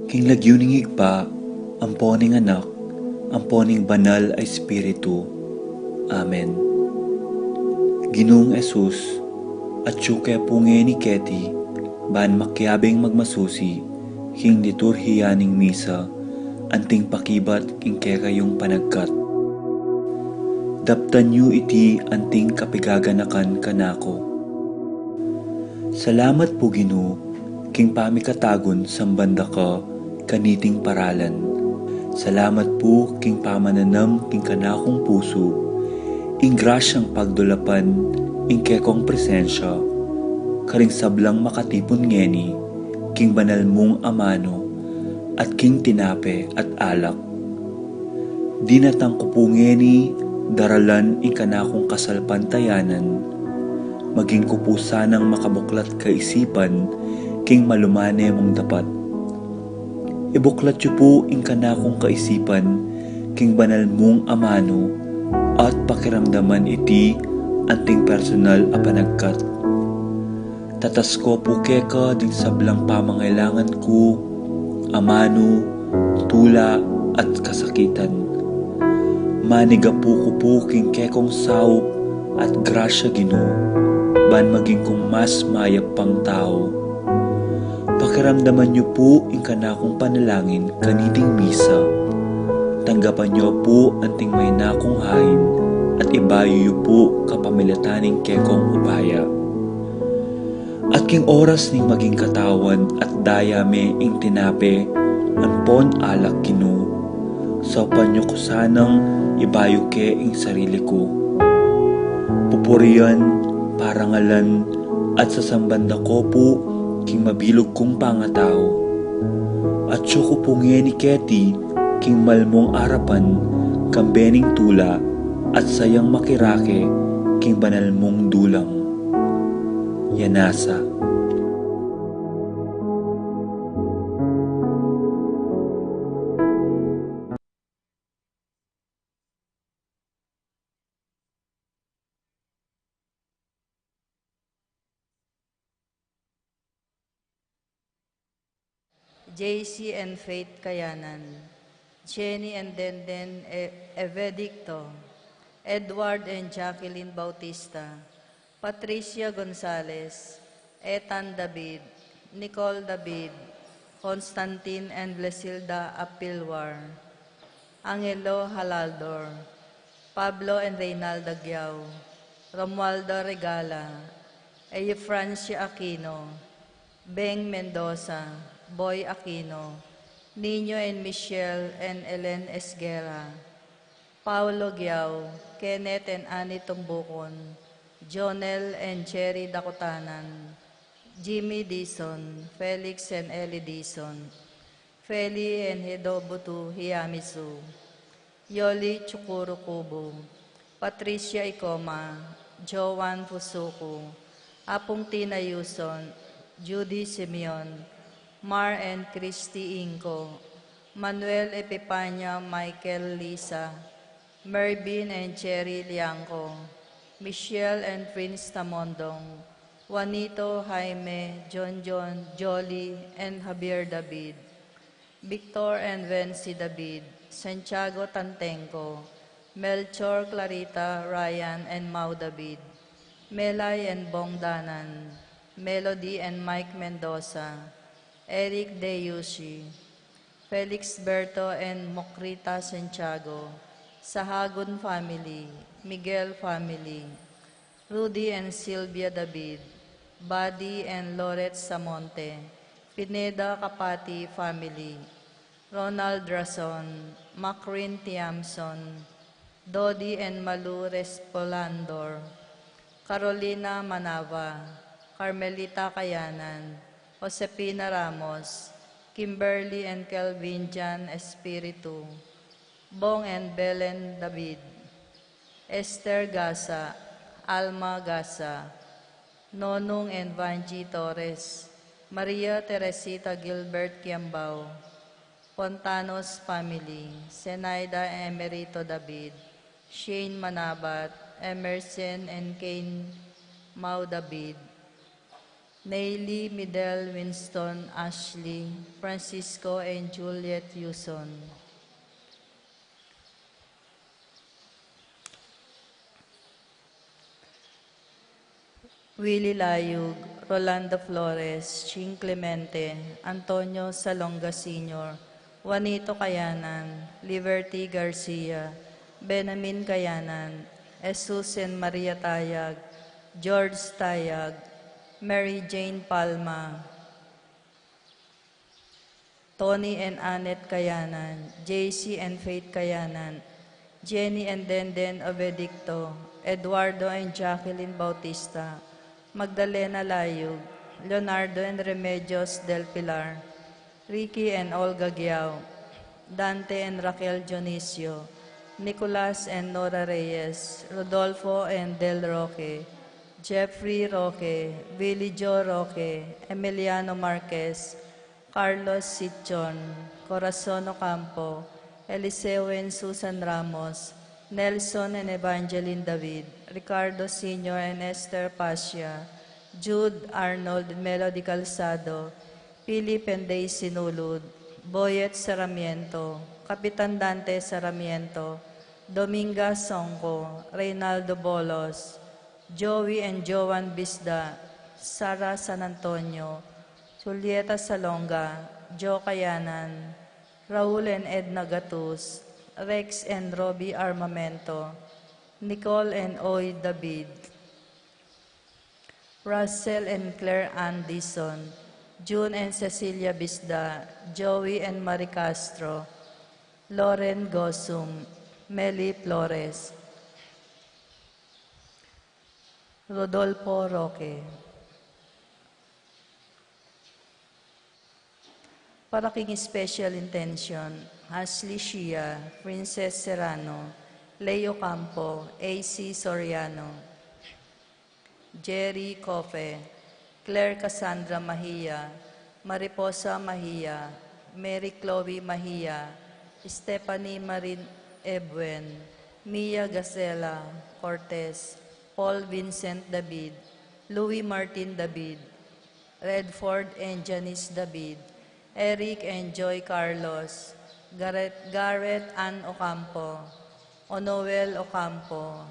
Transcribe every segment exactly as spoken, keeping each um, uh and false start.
King lagyu ning Ibpa, ampo ning Anak, ampo ning Banal a Espiritu. Amen. Ginung Jesus, atyu ke pu ngeni keti, ban makiabing magmasusi king liturhiya ning misa, anting pakibat king kekayung panagkat. Daptan yu iti anting kapigaganakan kanaku. Salamat pu, Ginu, king pamikatagun samban da ka kaniting paralan. Salamat pu king pamananam king kanakung pusu ing grasyang pagdulapan ing kekong presensya karing sablang makatipun ngeni king banal mung amanu at king tinape at alak. Dinatang ku pu ngeni daralan ing kanakung kasalpantayanan, maging ku pu sanang makabuklat kaisipan king malumane mung dapat. Ibuklat yu pu ing kanakung kaisipan king banal mung amanu at pakiramdaman iti anting personal a panagkat. Tatas ko pu keka ding sablang pamangailangan ku, amanu, tula, at kasakitan. Manigapu ku pu king kekong saup at grasya, Ginu, ban maging kung mas mayap pang tau. Pakiramdaman yu pu ing kanakung panalangin kaniting misa. Tanggapan yu pu anting maina kung hain at ibayu yu pu kapamilatan ning kekong upaya. At king oras ning maging katawan at daya me ing tinape ampon alak, Ginu, saupan yu ku sanang ibayu ke ing sarili ku. Pupurian, parangalan, at sasamban da ko pu king mabilug kung pangatau. Atyu ku pu ngeni keti king malmung arapan kambe ning tula at sayang makirake king banal mung dulang. Yanasa. J C and Faith Kayanan, Jenny and Denden E-, Evedicto, Edward and Jacqueline Bautista, Patricia Gonzalez, Ethan David, Nicole David, Constantine and Blesilda Apilwar, Angelo Halaldor, Pablo and Reynalda Giao, Romualdo Regala, Eufrancia Aquino, Beng Mendoza, Boy Aquino, Nino and Michelle and Ellen Esguerra, Paulo Giao, Kenneth and Annie Tumbucon, Jonel and Cherry Dakutanan, Jimmy Dizon, Felix and Ellie Dizon, Feli and Hidobutu Hiamizu, Yoli Chukuru Kubo, Patricia Icoma, Joan Fusuku, Apung Tina Yuson, Judy Simeon, Mar and Christy Inco, Manuel Epipania, Michael Lisa, Mervin and Cherry Liangco, Michelle and Prince Tamondong, Juanito, Jaime, John John, Jolly, and Javier David, Victor and Vency David, Santiago Tantenco, Melchor, Clarita, Ryan, and Mau David, Melay and Bong Danan, Melody and Mike Mendoza, Eric Deushi, Felix Berto and Mokrita Santiago, Sahagun family, Miguel family, Rudy and Sylvia David, Buddy and Loret Samonte, Pineda Kapati family, Ronald Rason, Macrin Tiamson, Dodi and Malu Respolandor, Carolina Manava, Carmelita Kayanan, Josepina Ramos, Kimberly and Kelvin Jan Espiritu, Bong and Belen David, Esther Gasa, Alma Gasa, Nonung and Vangie Torres, Maria Teresita Gilbert Kiambao, Pontanos family, Zenaida Emerito David, Shane Manabat, Emerson and Kane Mau David, Nayli Midel Winston Ashley, Francisco and Juliet Yuson. Willie Layug, Rolando Flores, Ching Clemente, Antonio Salonga Senior, Juanito Kayanan, Liberty Garcia, Benamin Kayanan, Jesus and Maria Tayag, George Tayag, Mary Jane Palma, Tony and Annette Kayanan, J C and Faith Kayanan, Jenny and Denden Obedicto, Eduardo and Jacqueline Bautista, Magdalena Layug, Leonardo and Remedios del Pilar, Ricky and Olga Giao, Dante and Raquel Dionisio, Nicolas and Nora Reyes, Rodolfo and Del Roque, Jeffrey Roque, Billy Joe Roque, Emiliano Marquez, Carlos Sichon, Corazon Ocampo, Eliseo and Susan Ramos, Nelson and Evangeline David, Ricardo Senior and Esther Pasha, Jude Arnold, Melody Calzado, Philip and Daisy Nulud, Boyet Sarmiento, Kapitan Dante Sarmiento, Dominga Songco, Reynaldo Bolos, Joey and Joan Bisda, Sara San Antonio, Julieta Salonga, Joe Kayanan, Raul and Edna Gatus, Rex and Robbie Armamento, Nicole and Oy David, Russell and Claire Ann Dizon, June and Cecilia Bisda, Joey and Marie Castro, Loren Gosum, Meli Flores, Rodolfo Roque. Para king special intention, Ashley Shia, Princess Serrano, Leo Campo, A C Soriano, Jerry Cofe, Claire Cassandra Mahia, Mariposa Mahia, Mary Chloe Mahia, Stephanie Marin Ebuen, Mia Gazela Cortez, Paul Vincent David, Louis Martin David, Redford and Janice David, Eric and Joy Carlos, Gareth, Gareth Ann Ocampo, Onoel Ocampo,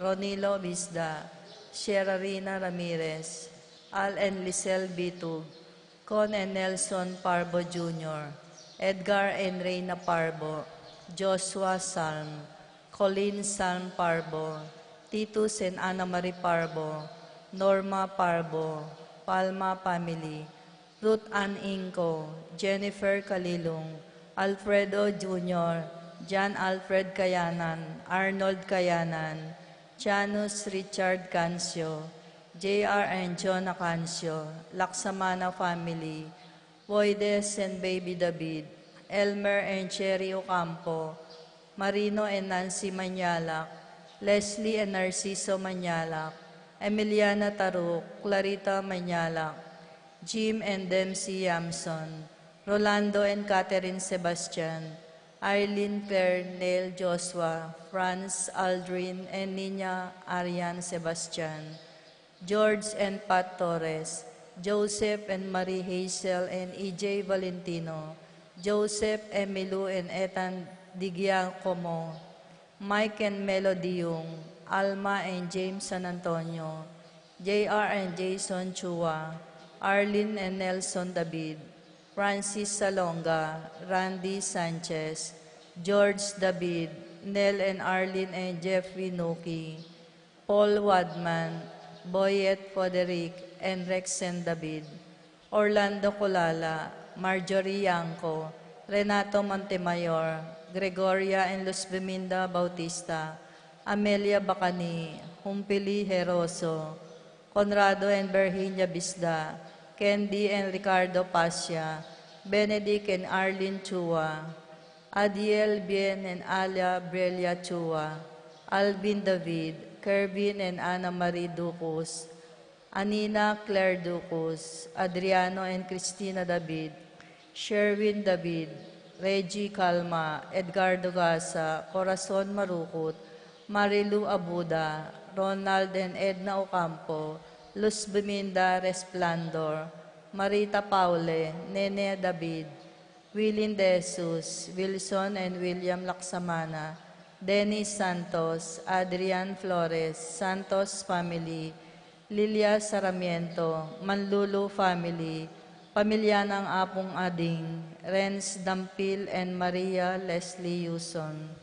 Ronilo Bisda, Sierra Rina Ramirez, Al and Lisel Bitug, Con and Nelson Parbo Junior, Edgar and Reina Parbo, Joshua Salm, Colleen Salm Parbo, Titus and Ana Marie Parbo, Norma Parbo, Palma family, Ruth Ann Inco, Jennifer Kalilung, Alfredo Junior, John Alfred Kayanan, Arnold Kayanan, Janus Richard Cancio, J R and Jonah Cancio, Laksamana family, Voides and Baby David, Elmer and Cherry Ocampo, Marino and Nancy Mañalac, Leslie and Narciso Mañalac, Emiliana Taruk, Clarita Mañalac, Jim and Dempsey Yamson, Rolando and Catherine Sebastian, Arlene Claire Neil Joshua, Franz Aldrin and Nina Arian Sebastian, George and Pat Torres, Joseph and Marie Hazel and E J Valentino, Joseph, Emilu and Ethan Di Giacomo, Mike and Melody Yung, Alma and James San Antonio, J R and Jason Chua, Arlene and Nelson David, Francis Salonga, Randy Sanchez, George David, Nel and Arlene and Jeffrey Nuki, Paul Wadman, Boyet Frederick, and Rexen David, Orlando Culala, Marjorie Yangco, Renato Montemayor, Gregoria and Luz Biminda Bautista, Amelia Bacani, Humpili Heroso, Conrado and Virginia Bisda, Candy and Ricardo Pasia, Benedict and Arlene Chua, Adiel Bien and Alia Brelia Chua, Alvin David, Kervin and Ana Marie Ducus, Anina Claire Ducus, Adriano and Cristina David, Sherwin David, Reggie Calma, Edgardo Gasa, Corazon Marukut, Marilu Abuda, Ronald and Edna Ocampo, Luz Biminda Resplandor, Marita Paule, Nene David, Wilin De Jesus, Wilson and William Laksamana, Dennis Santos, Adrian Flores, Santos family, Lilia Sarmiento, Manlulu family, pamilya ng Apung Ading, Renz Dampil and Maria Leslie Yuson.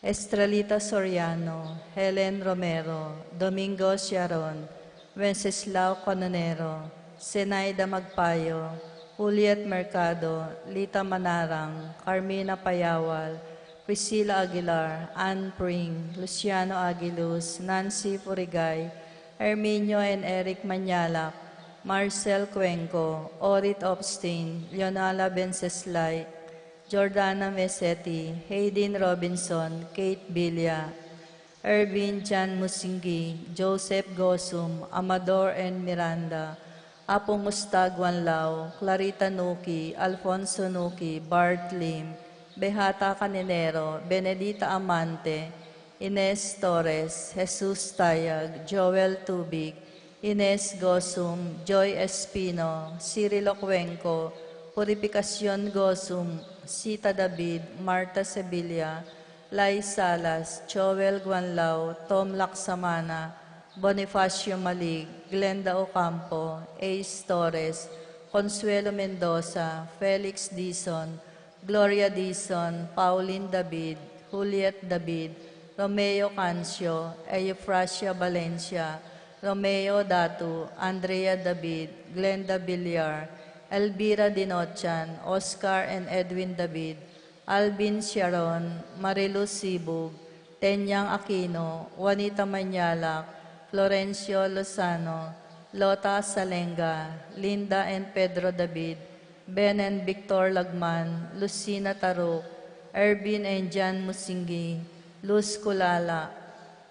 Estrelita Soriano, Helen Romero, Domingo Siaron, Wenceslao Cononero, Zenaida Magpayo, Juliet Mercado, Lita Manarang, Carmina Payawal, Priscilla Aguilar, Ann Pring, Luciano Aguiluz, Nancy Furigay, Herminio and Eric Mañalac, Marcel Cuenco, Orit Opstin, Leonala Benceslay, Jordana Meseti, Hayden Robinson, Kate Villa, Ervin Jan Musingi, Joseph Gosum, Amador and Miranda, Apung Ustag Wanlao, Clarita Nuki, Alfonso Nuki, Bart Lim, Behata Caninero, Benedita Amante, Ines Torres, Jesus Tayag, Joel Tubig, Ines Gosum, Joy Espino, Cirilo Cuenco, Purificacion Gosum, Sita David, Marta Sevilla, Lai Salas, Joel Guanlao, Tom Laksamana, Bonifacio Malig, Glenda Ocampo, Ace Torres, Consuelo Mendoza, Felix Dizon, Gloria Dizon, Pauline David, Juliet David, Romeo Cancio, Eufrasia Valencia, Romeo Datu, Andrea David, Glenda Villar, Elvira Dinochan, Oscar and Edwin David, Alvin Sharon, Marilu Sibug, Tenyang Aquino, Juanita Mañalac, Florencio Lozano, Lota Salenga, Linda and Pedro David, Ben and Victor Lagman, Lucina Taruk, Ervin and Jan Musingi, Luz Culala,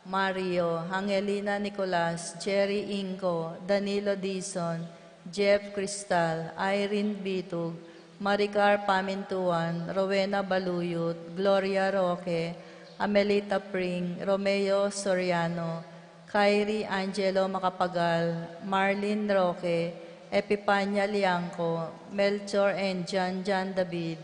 Mario, Angelina Nicolas, Jerry Inco, Danilo Dizon, Jeff Cristal, Irene Bitug, Maricar Pamintuan, Rowena Baluyut, Gloria Roque, Amelita Pring, Romeo Soriano, Kyrie Angelo Macapagal, Marlene Roque, Epipania Liangco, Melchor and Jan Jan David,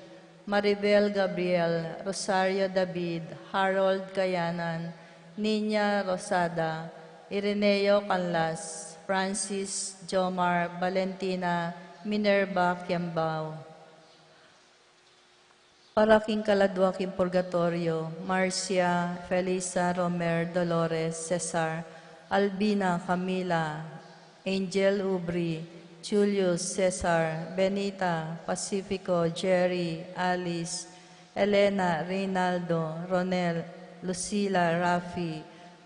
Maribel Gabriel, Rosario David, Harold Gayanan, Nina Rosada, Ireneo Canlas, Francis Jomar, Valentina Minerva Kiambao. Para king kaladwa king purgatorio, Marcia, Felisa, Romer, Dolores, Cesar, Albina, Camila, Angel, Ubri, Julius, Cesar, Benita, Pacifico, Jerry, Alice, Elena, Reynaldo, Ronel, Lucila, Rafi,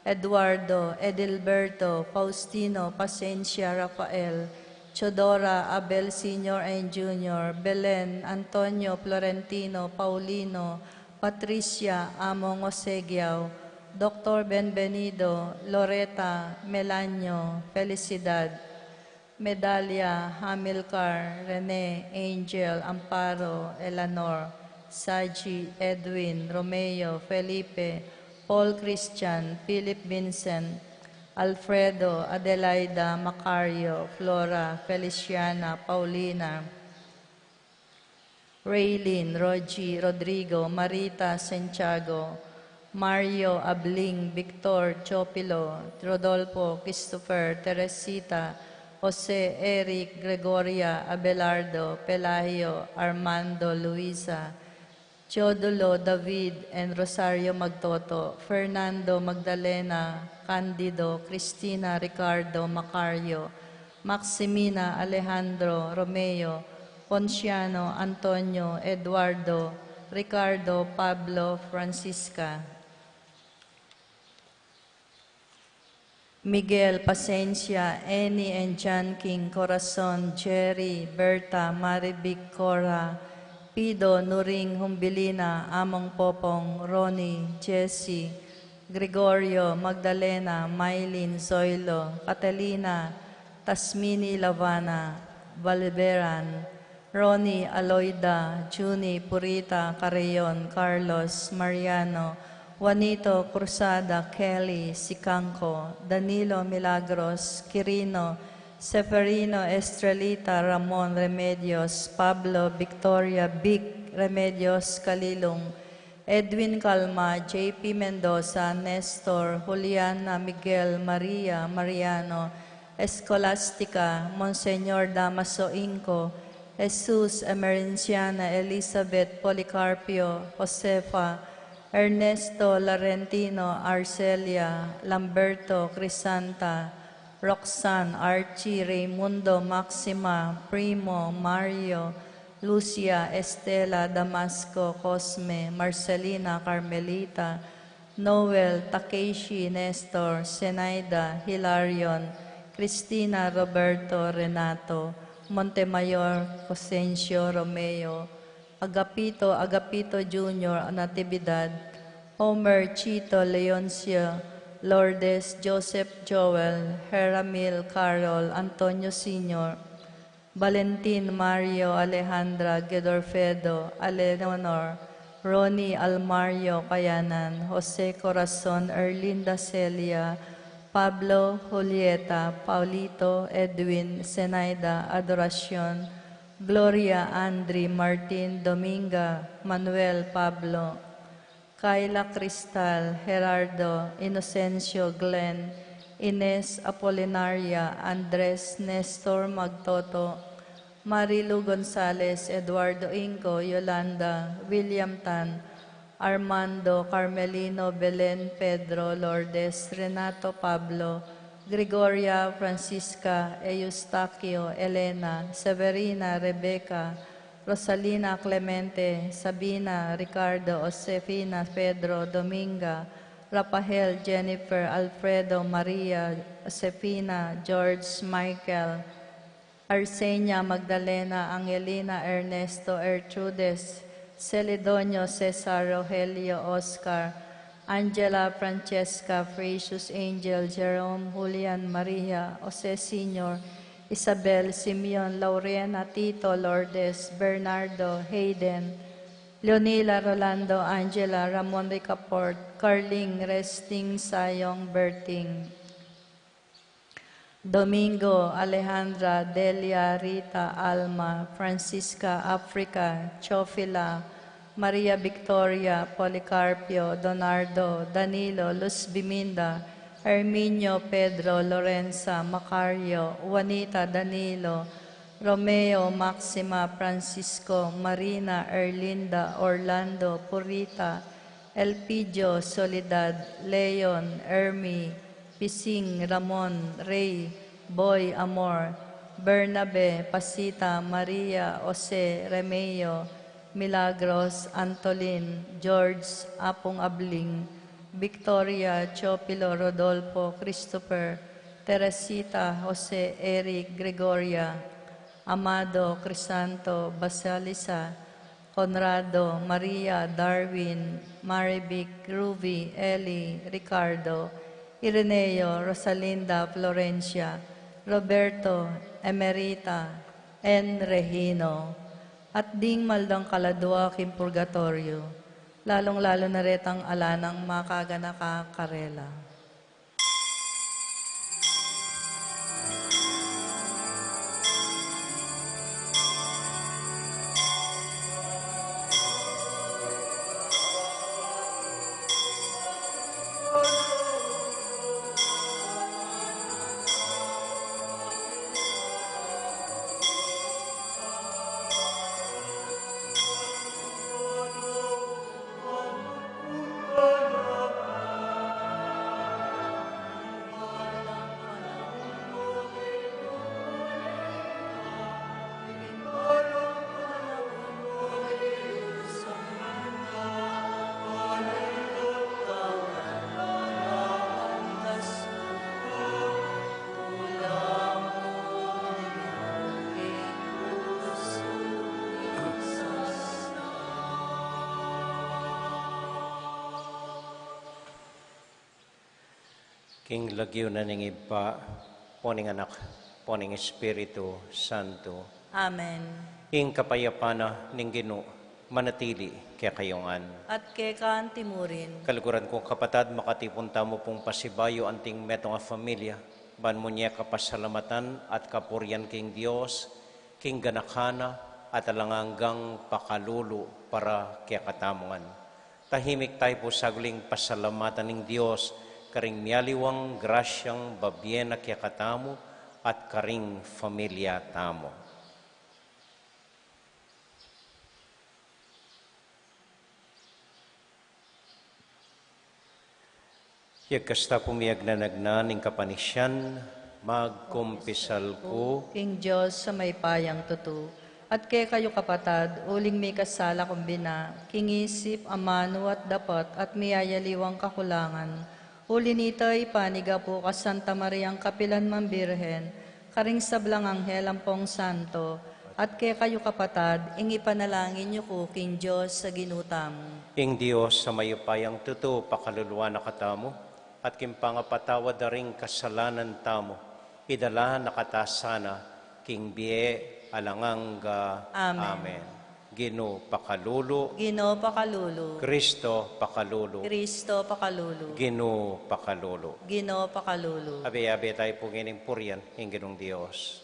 Eduardo, Edilberto, Faustino, Pasencia, Rafael, Teodora, Abel Senior and Junior, Belen, Antonio, Florentino, Paulino, Patricia, Among Osegiao, Doctor Benvenido, Loreta, Melanio, Felicidad, Medalia, Hamilcar, Rene, Angel, Amparo, Eleanor, Saji, Edwin, Romeo, Felipe, Paul Christian, Philip Vincent, Alfredo, Adelaida, Macario, Flora, Feliciana, Paulina, Raylin, Rogie, Rodrigo, Marita, Santiago, Mario, Abling, Victor, Chopilo, Rodolfo, Christopher, Teresita, Jose, Eric, Gregoria, Abelardo, Pelagio, Armando, Luisa, Teodulo, David, and Rosario Magtoto, Fernando, Magdalena, Candido, Cristina, Ricardo, Macario, Maximina, Alejandro, Romeo, Ponciano, Antonio, Eduardo, Ricardo, Pablo, Francisca. Miguel, Pasencia, Annie and John King, Corazon, Jerry, Berta, Marivic, Cora, Pido, Nuring, Humbilina, Among Popong, Ronnie, Jesse, Gregorio, Magdalena, Mylene, Zoilo, Catalina, Tasmini, Lavana, Balberan, Ronnie, Aloida, Junie, Purita, Carreon, Carlos, Mariano, Juanito, Cruzada, Kelly, Sicangco, Danilo, Milagros, Quirino, Seferino, Estrelita, Ramon, Remedios, Pablo, Victoria, Vic, Remedios, Kalilung, Edwin, Calma, J P Mendoza, Nestor, Juliana, Miguel, Maria, Mariano, Escolastica, Monseñor Damaso Inco, Jesus, Emerenciana, Elizabeth, Policarpio, Josefa, Ernesto, Laurentino, Arcelia, Lamberto, Crisanta, Roxanne, Archie, Raymundo, Maxima, Primo, Mario, Lucia, Estela, Damasco, Cosme, Marcelina, Carmelita, Noel, Takeshi, Nestor, Zenaida, Hilarion, Cristina, Roberto, Renato, Montemayor, Cosensio, Romeo, Agapito, Agapito Junior, Natividad, Homer, Chito, Leoncio, Lourdes, Joseph, Joel, Heramil, Carol, Antonio Senior, Valentin, Mario, Alejandra, Gedorfedo, Eleanor, Ronnie, Almario, Kayanan, Jose, Corazon, Erlinda, Celia, Pablo, Julieta, Paulito, Edwin, Zenaida, Adoracion, Gloria, Andri, Martin, Dominga, Manuel, Pablo, Kayla, Cristal, Gerardo, Inocencio, Glenn, Ines, Apolinaria, Andres, Nestor, Magtoto, Marilu Gonzalez, Eduardo Inco, Yolanda, William Tan, Armando, Carmelino, Belen, Pedro, Lourdes, Renato, Pablo, Gregoria, Francisca, Eustaquio, Elena, Severina, Rebecca, Rosalina, Clemente, Sabina, Ricardo, Josefina, Pedro, Dominga, Rafael, Jennifer, Alfredo, Maria, Josefina, George, Michael, Arsenia, Magdalena, Angelina, Ernesto, Ertrudes, Celedonio, Cesar, Rogelio, Oscar, Angela, Francesca, Precious, Angel, Jerome, Julian, Maria, Jose Senior, Isabel, Simeon, Laurena, Tito, Lourdes, Bernardo, Hayden, Leonila, Rolando, Angela, Ramon, Ricaport, Carling, Resting, Sayong, Berting, Domingo, Alejandra, Delia, Rita, Alma, Francisca, Africa, Chofila, Maria Victoria, Policarpio, Donardo, Danilo, Luz Biminda, Herminio, Pedro, Lorenza, Macario, Juanita, Danilo, Romeo, Maxima, Francisco, Marina, Erlinda, Orlando, Purita, Elpidio, Soledad, Leon, Ermi, Pising, Ramon, Rey, Boy, Amor, Bernabe, Pasita, Maria, Jose, Remeo, Milagros, Antolin, George, Apung Abling, Victoria, Chopilo, Rodolfo, Christopher, Teresita, Jose, Eric, Gregoria, Amado, Crisanto, Basilisa, Conrado, Maria, Darwin, Marivic, Ruby, Ellie, Ricardo, Ireneo, Rosalinda, Florencia, Roberto, Emerita, N. Regino, At ding maldang kaladua king purgatoryo, lalong-lalo na retang ala nang makaganaka karela. King lagyu na ning Ibpa, ampo ning Anak, ampo ning Espiritu Santo. Amen. Ing kapayapan na ning Ginu manatili kekayu ngan. At keka anti murin. Kaluguran kung kapatad, makatipun tamu pung pasibayu anting metung a familia, ban mu ne kapasalamatan at kapurian king Dios, king ganaka na at alang anggang pakalulu para kekatamu ngan. Tahimik tamu pu saguling pasalamatan ing Dios, karing mialiwang grasyang babie na kekatamu at karing familia tamu. Yagkas ta pu miyagnanagnan ing kapanisian, magkumpisal ku king Dios a mayupayang tutu, at kekayu kapatad, uling mikasala ku bina, king isip, amanu at dapat, at miyayaliwang kakulangan. Uli nita, ipanyawad ku pu kang Santa Mariang kapilan man Birhen, karing sablang anghel ampong santo, at kekayu kapatad, ing ipanalangin yu ku king Dios a Ginu tamu. Ing Dios a mayupayang tutu pakaluluan na katamu, at king pangapatawad da ring kasalanan tamu, idala na kata sana king bie alang angga. Amen. Amen. Ginu pakalulu. Ginu pakalulu. Kristo pakalulu. Kristo pakalulu. Ginu pakalulu. Ginu pakalulu. Abe-abe tamu pu ngening purian ing Ginung Dios.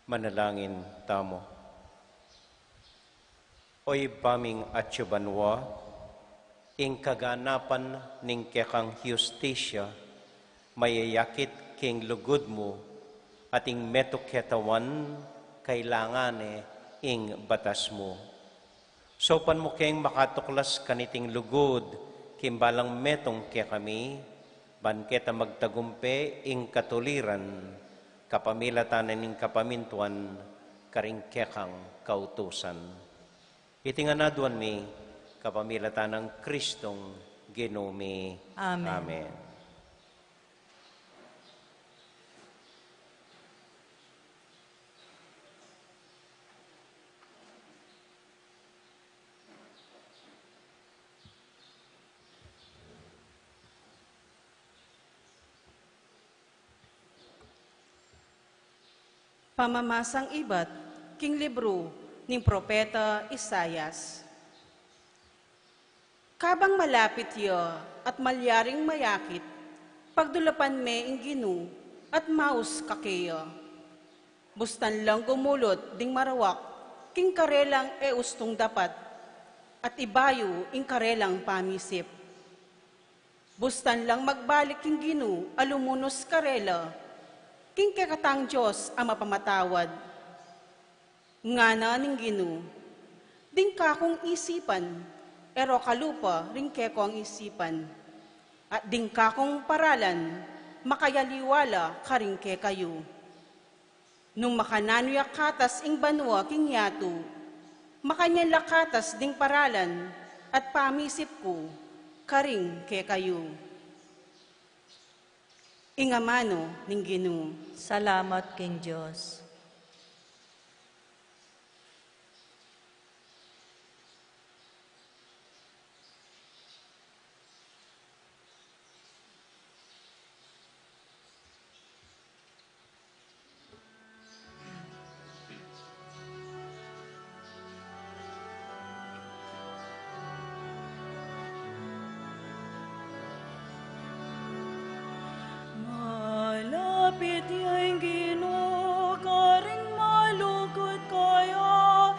Manalangin tamu. O Ibpa ming atsu banua, ing kaganapan ning kekang hustisya, mayayakit king lugud mu, at ing metung ketawan, kailangan ne ing batas mu. Saupan mu keng makatuklas kaniting lugud, king balang metung kekami, ban keta magtagumpe ing katuliran, kapamilatan ning kapamintuan, karing kekang kautusan. Iti ngan aduan mi, kapamilatan nang Kristong Ginu mi. Amen. Amen. Pamamasang ibat king libru ning propeta Isaias. Kabang malapit ya at malyaring mayakit, pagdulapan me ing Ginu at maus kakeya. Bustan lang gumulut ding marawak king karelang e ustung dapat, at ibayu ing karelang pamisip. Bustan lang magbalik king Ginu a lumunus karela, king kekatang Dios a mapamatawad. Ngana ning Ginu, ding kakung isipan, e ro kalupa ring kekong isipan, at ding kakung paralan, makayaliwa la karing kekayu. Nung makananu ya katas ing banua king yatu, makanyan la katas ding paralan at pamisip ku karing kekayu. Ing amanu ning Ginu. Salamat king Dios. Malapit ya ing Ginu karing malugud kaya.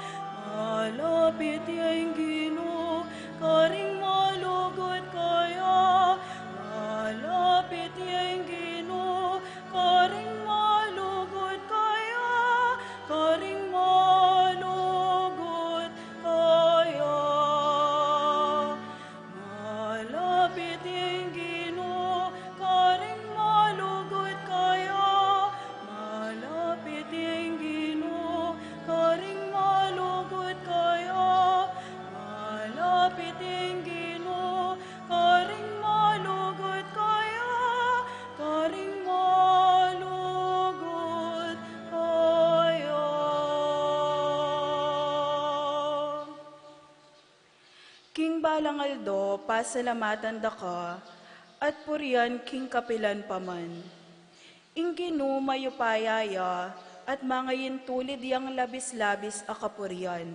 Malapit ya ing Ginu karing malugud kaya. Malapit ya ing Ginu karing malugud kaya. Karing malugud kaya. Malapit ing Ginu karing malugud kaya. Malapit ing Ginu karing malugud kaya. Malapit ing Ginu karing malugud kaya. Karing malugud kaya. King balang aldo, pasalamatan da ka, at purian king kapilan pa man. Ing Ginu mayupaya ya, at mangayintulid yang labis-labis a kapurian.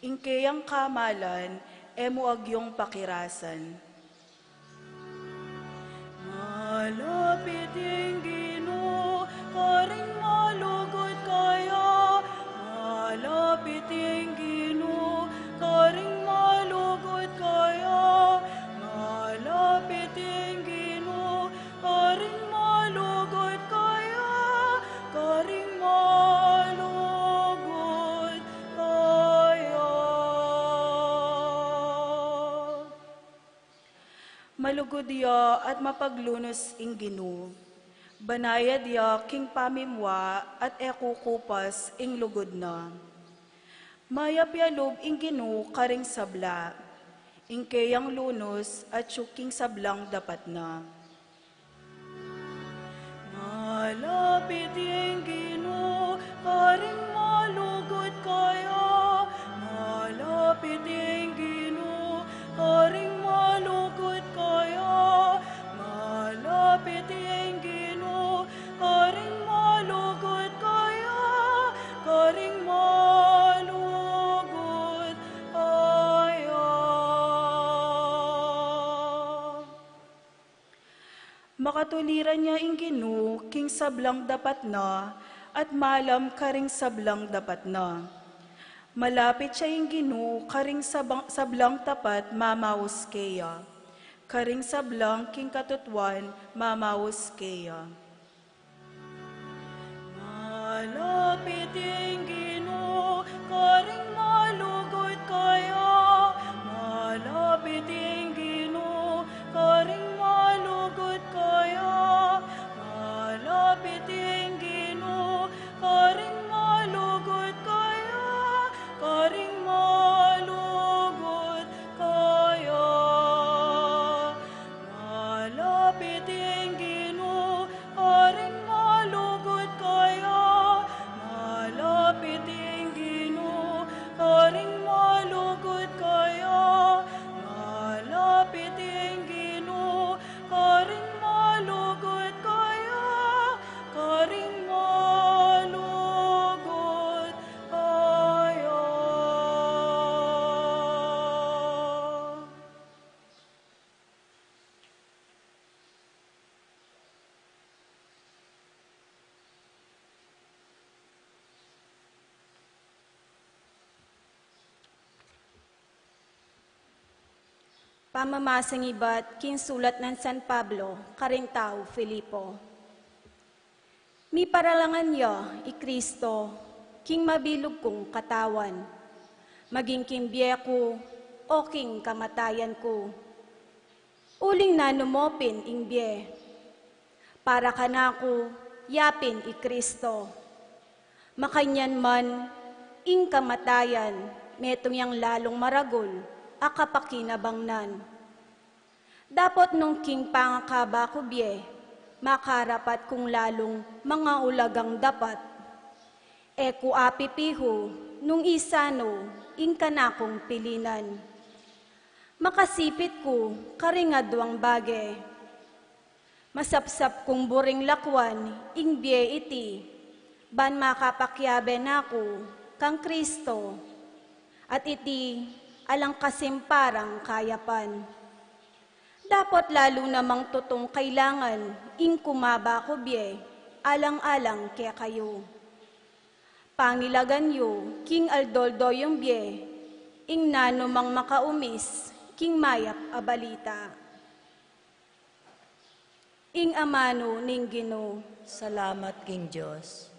Ing keyang kamalan, e mu agyung pakirasan. Malapit ing Ginu karing malugud kaya. Malapit ing Ginu karing malugud kaya. Malapit ing Ginu karing malugud kaya. Karing malugud kaya. Malugud ya at mapaglunus ing Ginu. Banayad ya king pamimua at e kukupas ing lugud na. Mayap ya lub ing Ginu karing sabla. Ing keyang lunus atyu king sablang dapat na. Malapit ing Ginu karing malugud kaya. Malapit ing Ginu karing malugud kaya. Malapit ing Ginu karing malugud kaya. Karing malugud kaya. Makatuliran ya ing Ginu king sablang dapat na, at malam karing sablang dapat na. Malapit ya ing Ginu karing sabang-, sablang tapat mamaus keya, karing sablang king katutuan mamaus keya. Malapit ing Ginu karing malugud kaya, malapit ing Ginu karing malugud kaya, malapit ing Ginu karing malugud kaya, karing malugud kaya. Malapit ing Ginu karing malugud kaya, malapit ing Ginu karing malugud kaya, malapit ing Ginu karing malugud kaya, karing malugud kaya. Pamamasang ibat king sulat nang San Pablo karing taga Filipo. Miparalangan ya i Kristo king mabilug kung katawan, maging king bie ku o king kamatayan ku. Uling nanu mu pin ing bie, para kanaku, ya pin i Kristo. Makanyan man, ing kamatayan, metung yang lalung maragul a kapakinabangnan. Dapot nung king pangakaba ku bie, makarapat kung lalung mangaulagang dapat. E ku apipihu nung isanu ing kanakung pilinan. Makasipit ku karing aduang bage. Masapsap kung buring lakwan ing bie iti, ban makapakiabe na ku kang Kristo, at iti alang kasimparang kayapan. Dapot lalu namang tutung kailangan ing kumaba ku bie, alang-alang kekayu. Pangilagan yu king aldo-aldo yung bie ing nanumang makaumis king mayap a balita. Ing amanu ning Ginu. Salamat king Dios.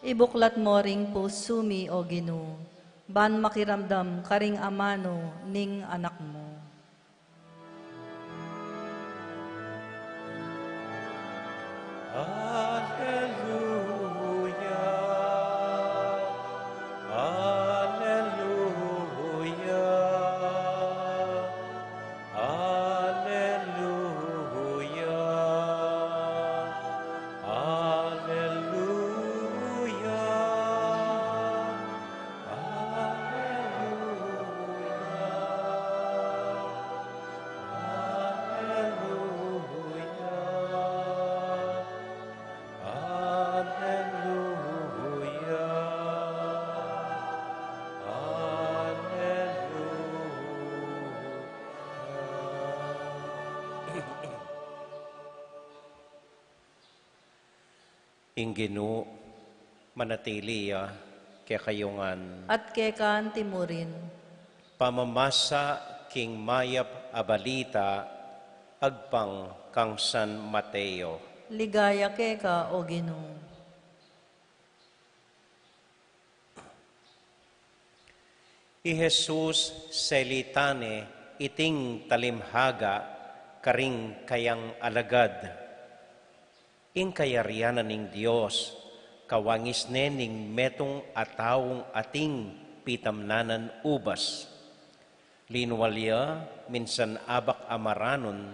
Ibuklat mu ring pusu mi, O Ginu, ban makiramdam karing amanu ning Anak mu. Alleluia, alleluia, alleluia, alleluia. Alleluia, alleluia, alleluia, alleluia. Ing Ginu manatili ya kekayu ngan. At keka anti mu rin. Pamamasa king mayap a balita agpang kang San Mateo. Ligaya keka, O Ginu. I Jesus selita ne iting talimhaga karing kayang alagad. Ing kayarian na ning Dios, kawangis ne ning metung a taung ating pitamnanan ubas. Linual ya, minsan abak a maranun,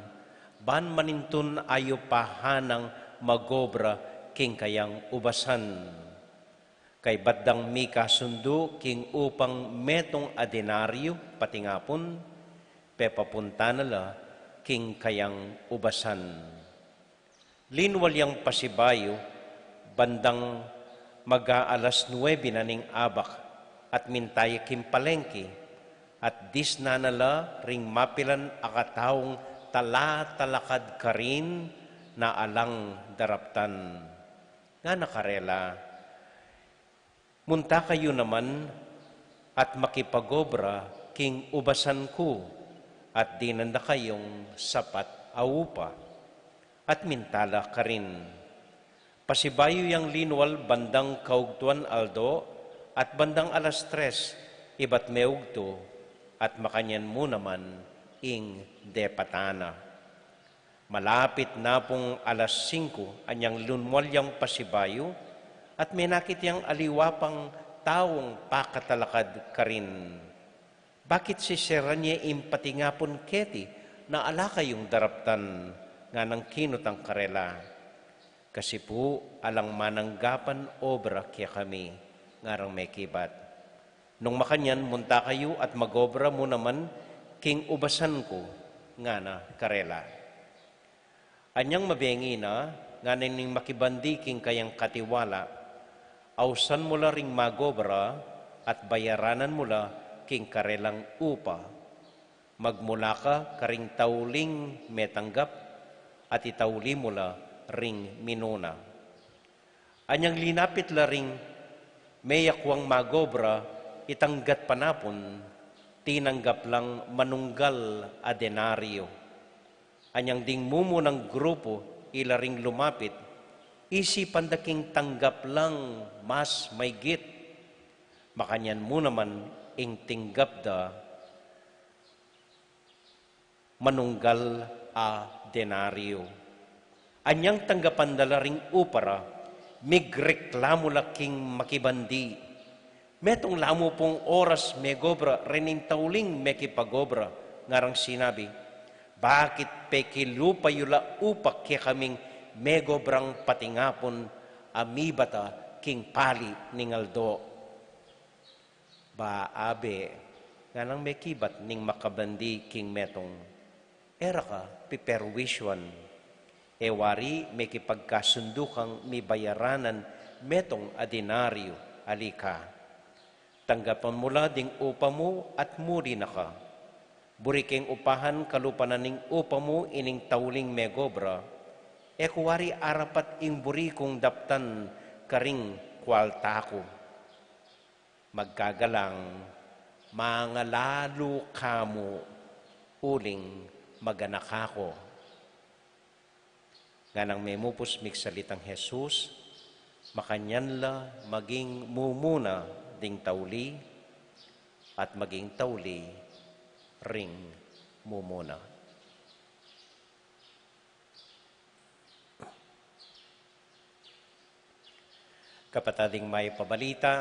ban manintun ayup a hanang magobra king kayang ubasan. Kaybat dang mikasundu king upang metung a denaryo patingapun, pepapunta na la king kayang ubasan. Linual yang pasibayu, bandang mag-aalas nuebe na ning abak, at minta ya king palengke, at disnan na la ring mapilan a kataung talatalakad karin na alang daraptan. Ngana karela, "Munta kayu naman at makipagobra king ubasan ku, at dinan da kayung sapat a upa." At minta la karin. Pasibayu yang linual bandang kaugtuan aldo, at bandang alas tres ibat meugtu, at makanyan mu naman ing depatan na. Malapit na pung alas singku anyang linual yang pasibayu, at menakit yang aliwa pang taung pakatalakad karin. "Bakit siseran ye ing patingapun keti na ala kayung daraptan?" nganang kinutang karela. "Kasi pu, alang mananggapan obra kekami," ngarang mekibat. "Nung makanyan, munta kayu at magobra mu naman king ubasan ku," ngana karela. Anyang mabengi na, ngana ning makibandi king kayang katiwala, "Ausan mu la ring magobra at bayaranan mu la king karelang upa. Magmula ka karing tauling metanggap at itauli mu la ring minuna." Anyang linapit la ring meyakwang magobra, itang gatpanapun, tinanggap lang manunggal a denaryo. Anyang ding mumunang grupu ila ring lumapit, isipan da king tanggap lang mas maygit. Makanyan mu naman ing tinggap da manunggal a denaryo. Anyang tanggapan da la ring upa ra, migreklamu la king makibandi. "Metung la mu pung oras megobra rening tauling mekipagobra," ngarang sinabi. "Bakit pekilupa yu la upa kekaming megobrang patingapun a mibata king pali ning aldo?" "Ba, abe," nganang mekibat ning makabandi king metung, "e ra ka piperwisyuan. E wari mekipagkasundu kang mibaranan metung a denaryo. Ali ka, tanggapan mu la ding upa mu at muli na ka. Buri keng upahan kalupa na ning upa mu ining tauling megobra, e ku wari arapat ing buri kung daptan karing kwalta ku." "Magkagalang, mangalalu ka mu uling maganaka ku," nganang memupus migsalitang Jesus. Makanyan la maging mumuna ding tauli at maging tauli ring mumuna. Kapatad, ing mayap a balita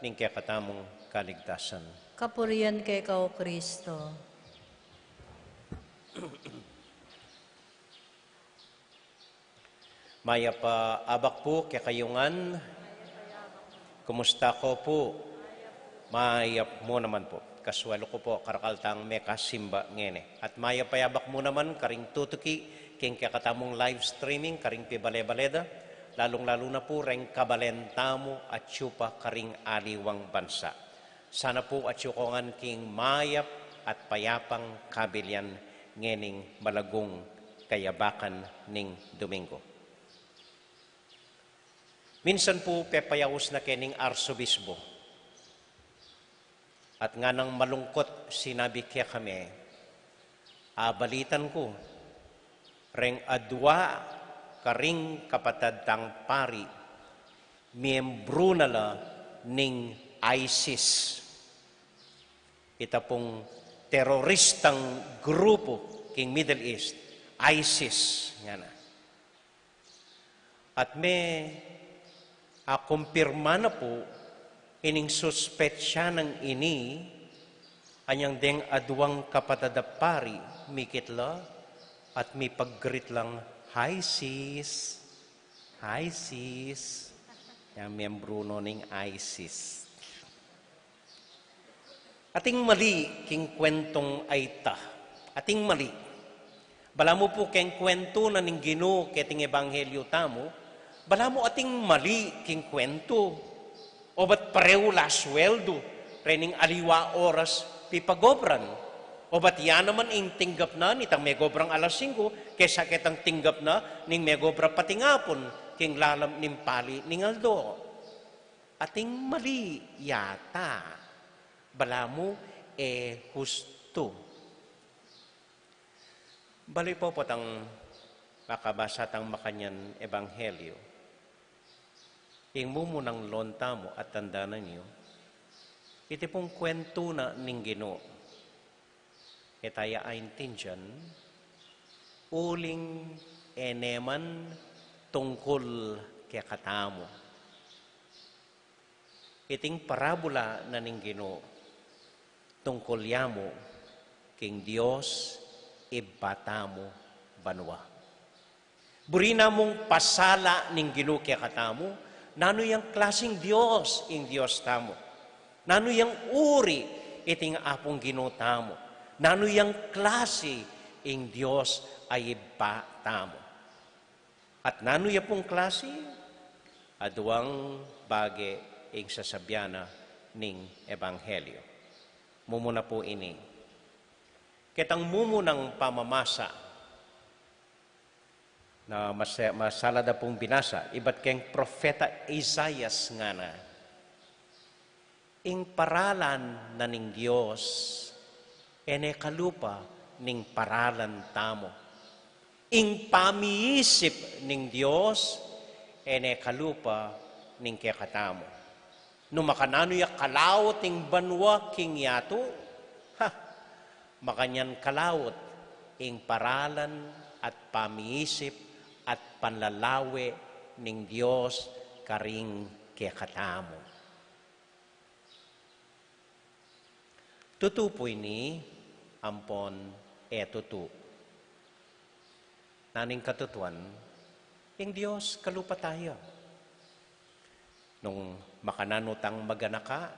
ning kekatamung kaligtasan. Kapurian keka, O Kristo. Mayap a abak pu kekayu ngan. Kumusta ko pu? Mayap mu naman pu. Kasuelu ku pu, karakal tang mekasimba ngeni. At mayap a abak mu naman karing tutuki king kekatamung live streaming, karing pibale-bale da, lalung-lalu na pu reng kabalen tamu atyu pa karing aliwang bansa. Sana pu atyu ko ngan king mayap at payapang kabilian ngening malagung kayabakan ning Domingo. Minsan pu pepayaus na ke ning arsobisbu, at nganang malungkut sinabi kekami, "Abalitan ku reng adua karing kapatad tang pari, miyembru na la ning ISIS." Ita pung teroristang grupu king Middle East, ISIS, ngana. At me, a, kumpirma na pu ining suspetsa nang ini, anyang deng aduang kapatad a pari, mikit la, at mipag-greet lang, "Hi, sis." "Hi, sis." Yang miyembru no ning ISIS. Ating mali king kwentong ayta. Ating mali. Balamu pu keng kwentu na ning Ginu keting ebanghelyu tamu, balamu ating mali king kwentu. Obat pareu la sweldu, rening aliwa oras pipagobran. Obat ya naman ing tinggap na nitang megobrang alas singko, kesa ketang tinggap na ning megobra pating apun, king lalam ning pali ning aldo. Ating mali yata. Balamu e hustu. Bali pu potang makabasa tang makanyan ebanghelyu. Ing mumunang lon tamu at tandanan yu, iti pung kwentu na ning Ginu. E taya aintindian, uling e ne man tungkul kekatamu. Iting parabula na ning Ginu, tungkul ya mu king Dios Ibpa tamu banua. Buri namung pasala ning Ginu kekatamu, nanu yang klasing Dios ing Dios tamu? Nanu yang uri iting Apung Ginu tamu? Nanu yang klasi ing Dios a Ibpa tamu? At nanu ya pung klasi? Aduang bage ing sasabian na ning ebanghelyu. Mumuna pu ini. Ketang mumunang pamamasa na mas-, masala da pung binasa, ibat keng propeta Isaias ngana, ing paralan na ning Dios, e ne kalupa ning paralan tamu. Ing pamiisip ning Dios, e ne kalupa ning kekatamu. Nung makananu ya kalaut ing banua king yatu, ha, makanyan kalaut ing paralan at pamiisip at panlalawe ning Dios karing kekatamu. Tutu pu ini ampon e tutu. Nanu ing katutuan, ing Dios kalupa taya. Nung makananu tang maganaka,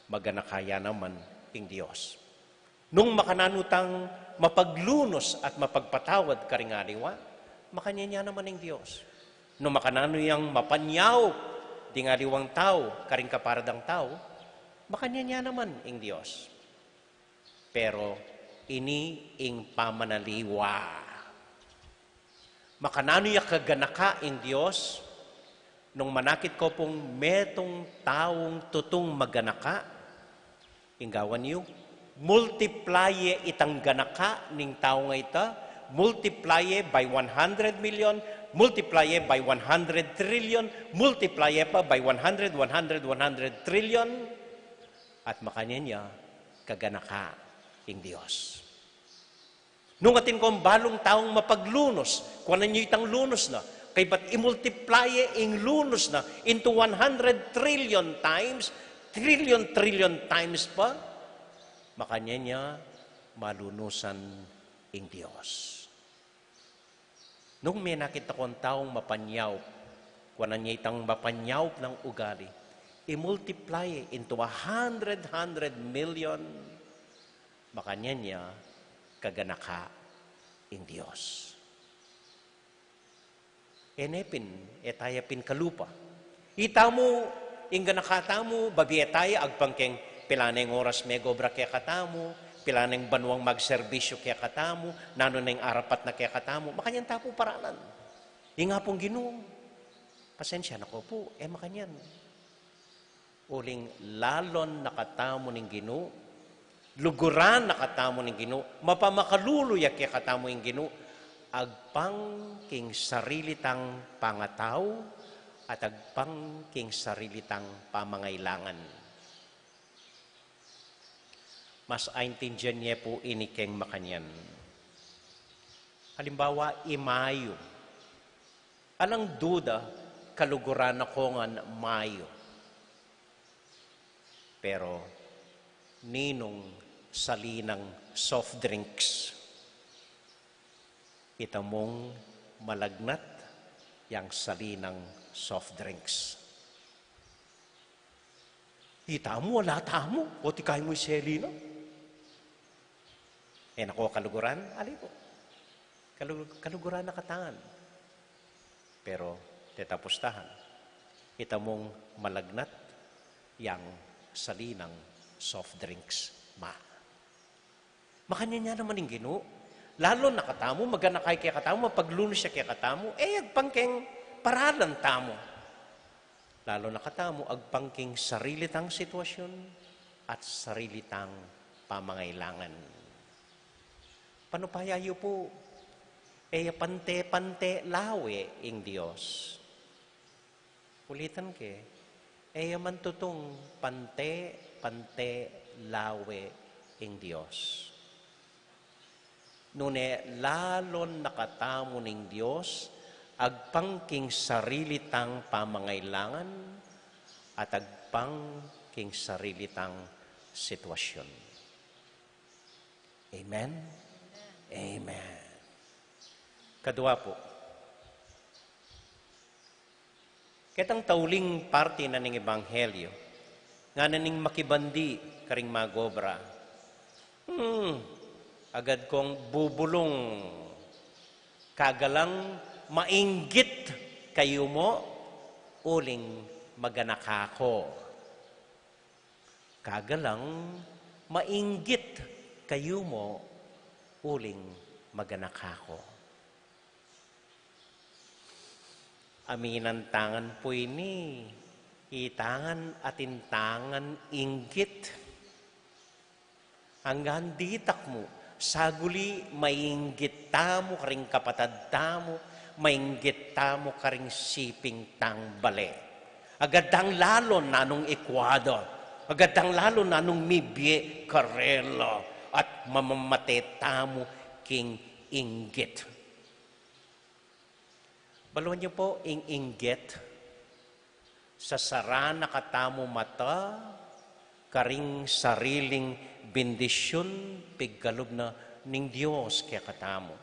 maganaka ya naman ing Dios. Nung makananu tang mapaglunus at mapagpatawad karing aliwa, makanyan ya naman ing Dios. Nung makananu yang mapanyaup ding aliwang tau karing kapara dang tau, makanyan ya naman ing Dios. Pero ini ing pamanaliwa. Makananu ya kaganaka ing Dios? Nung manakit ko pung metung taung tutung maganaka, ing gawan yu, multiply ye itang ganaka ning taung ita, multiply ye by one hundred million, multiply ye by one hundred trillion, multiply ye pa by one hundred, one hundred, one hundred trillion, at makanyan ya kaganaka ing Dios. Nung atin kong balung taung mapaglunus, kuanan yu itang lunus na, kaybat i-multiply ye ing lunus na into one hundred trillion times, trillion, trillion times pa, makanyan ya malunusan ing Dios. Nung menakit akong taung mapanyaup, kuanan ya itang mapanyaup nang ugali, i-multiply into a hundred, hundred million, makanyan ya kaganaka ing Dios. E ne pin, e taya pin kalupa. Itamu, ing ganaka tamu, babie taya, agpang keng pilaneng oras megobra kekatamu, pilaneng banuang magserbisyu kekatamu, nanu neng arapat na kekatamu, makanyan ta pu paralan. Ing Apung Ginu, pasensya na ko pu, e makanyan. Uling lalon na katamu ning Ginu, luguran na katamu ning Ginu, mapamakalulu ya kekatamu ing Ginu, agpang king sarili tang pangatau, at agpang king sarili tang pamangailangan. Mas aintindian ye pu ini keng makanyan. Halimbawa, i mayu. Alang duda, kaluguran na ko ngan mayu. Pero ninung salinang soft drinks? Ita mung malagnat yang salinang soft drinks. Ita mu, ala tamu, o ti kay mu i salina. E na ko kaluguran, ali pu. Kalu-, kaluguran na katan. Pero, teta pustahan, ita mung malagnat yang salinang soft drinks ma. Makanyan ya naman ing Ginu. Lalo na katamu, maganaka ya kekatamu, mapaglunus ya kekatamu, e agpang keng paralan tamu. Lalo na katamu, agpang king sarili tang sitwasyun at sarili tang pamangailangan. Panupaya yu pu, e ya pante-pante lawe ing Dios. Ulitan ke, e ya man tutung pante-pante lawe ing Dios. Nune lalon na katamu ning Dios, agpang king sarili tang pamangailangan, at agpang king sarili tang sitwasyun. Amen? Amen. Kadua pu, ketang tauling parti na ning ebanghelyo, ngana ning makibandi karing magobra. Hmm, agad kong bubulung, kagalang mainggit kayu mu, uling maganaka ku. Kagalang mainggit kayu mu, uling maganaka ku. Aminan tangan pu ini, itangan atin tangan inggit. Anggang ditak mu, saguli mainggit tamu karing kapatad tamu, mainggit tamu karing siping tang bale. Agad dang lalon nanung ikwada, agad dang lalon nanung mibie karela, at mamamate tamu king inggit. Balu yu pu ing inggit, sasara na katamu mata karing sariling bendisyun pigkalub na ning Dios kekatamu.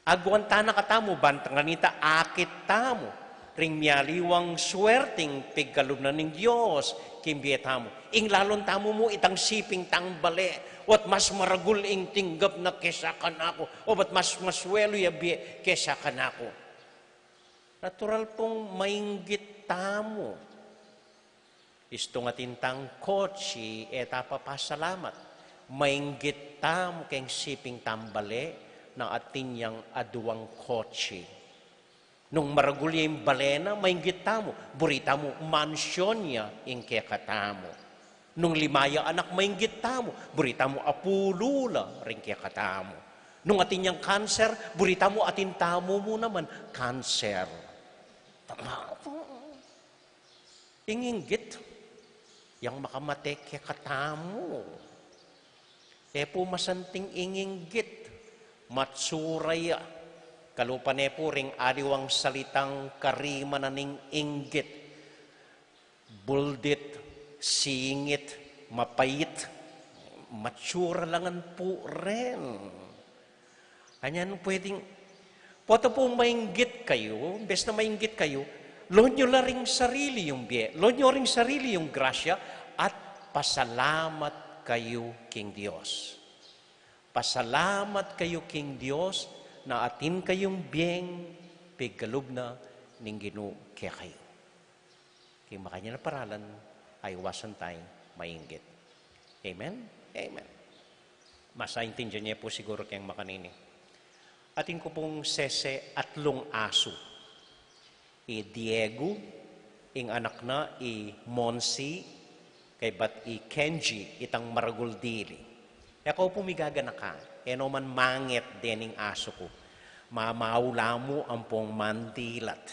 Agwanta na katamu, bang kanita akit tamu ring mialiwang swerting pigkalub na ning Dios king bie tamu. Ing lalon tamu mu itang siping tang bale, o bat mas maragul ing tinggap na kesa kanaku, o bat mas masuelu ya bie kesa kanaku. Natural pung mainggit tamu. Istung atin tang kotse, e ta papasalamat. Mainggit tamu keng siping tang bale na atin yang aduang kotse. Nung maragul ya ing bale na, mainggit tamu, buri tamu mansyon ya ing kekatamu. Nung lima ya anak, mainggit tamu, buri tamu apulu la ring kekatamu. Nung atin yang kanser, buri tamu atin tamu mu naman kanser. Tama pu. Ing inggit, yang makamate kekatamu. E pu masanting ing inggit, matsura ya. Kalupa ne pu ring aliwang salitang karima na ning inggit. Buldit, singit, mapait, matsura la ngan pu ren. Anya nung pwedeng, pota pu mainggit kayu, imbes na mainggit kayu, loan yu la ring sarili yung bie, loan yu ring sarili yung grasya, at pasalamat kayu king Dios. Pasalamat kayu king Dios na atin kayung bieng pigkalub na ning Ginu kekayu. King makanyan a paralan, aiwasan tang mainggit. Amen? Amen. Masaintindian ye pu siguru keng makanini. Atin ku pung sese atlung asu. I Diego, ing anak na, i Monsi, kaybat i Kenji, itang maragul dili. E ku pu migaganaka, e no man manget dening asu ku. Mamau la mu ampong mandilat.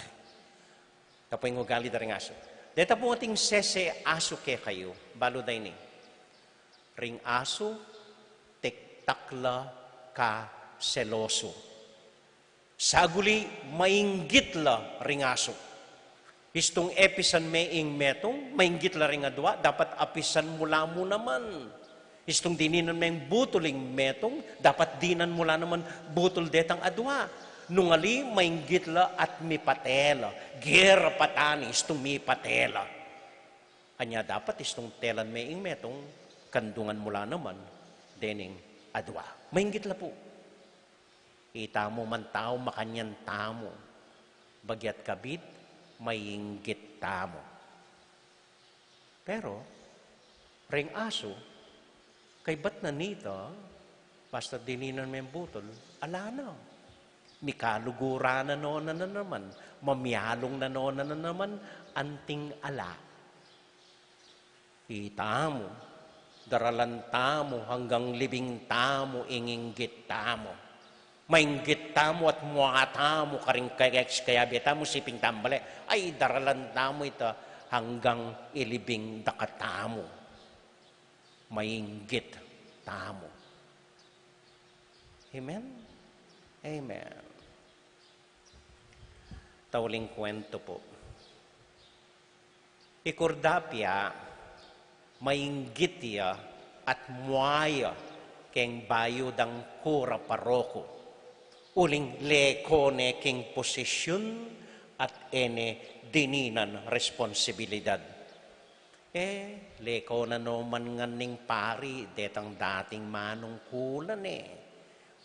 Kapu ing ugali da ring asu. Deta pu ating sese asu kekayu, balu da ini. Ring asu, tiktak la ka selosu. Saguli, mainggit la ring asu. Istung episan me ing metung, mainggit la ring adua, dapat apisan mu la mu naman. Istung dininan meng butul ing metung, dapat dinan mu la naman butul detang adua. Nung ali, mainggit la at mipate la, gera pa tani istung mipate la. Anya dapat istung telan me ing metung, kandungan mu la naman dening adua. Mainggit la pu. Itamu man tau, makanyan tamu. Bagyat kabid, mainggit tamu. Pero ring asu, kaybat na nita, basta dininan meng butul, ala na. Mikaluguran na nona na naman, mamialung na nona na naman, anting ala. Itamu, daralan tamu hanggang libing tamu ing inggit tamu. Mainggit tamu at mua tamu karing kayaks kayabe tamu, siping tamu bale, ay, daralan tamu ita hanggang ilibing da katamu. Mainggit tamu. Amen? Amen. Tauling kwento pu. I Kurdapia, mainggit ya at mua ya keng bayu dang kura paroku. Uling leko ne king posisyun at e ne dininan responsibilidad. E, leko na noman ngan ning pari detang dating manungkulan e.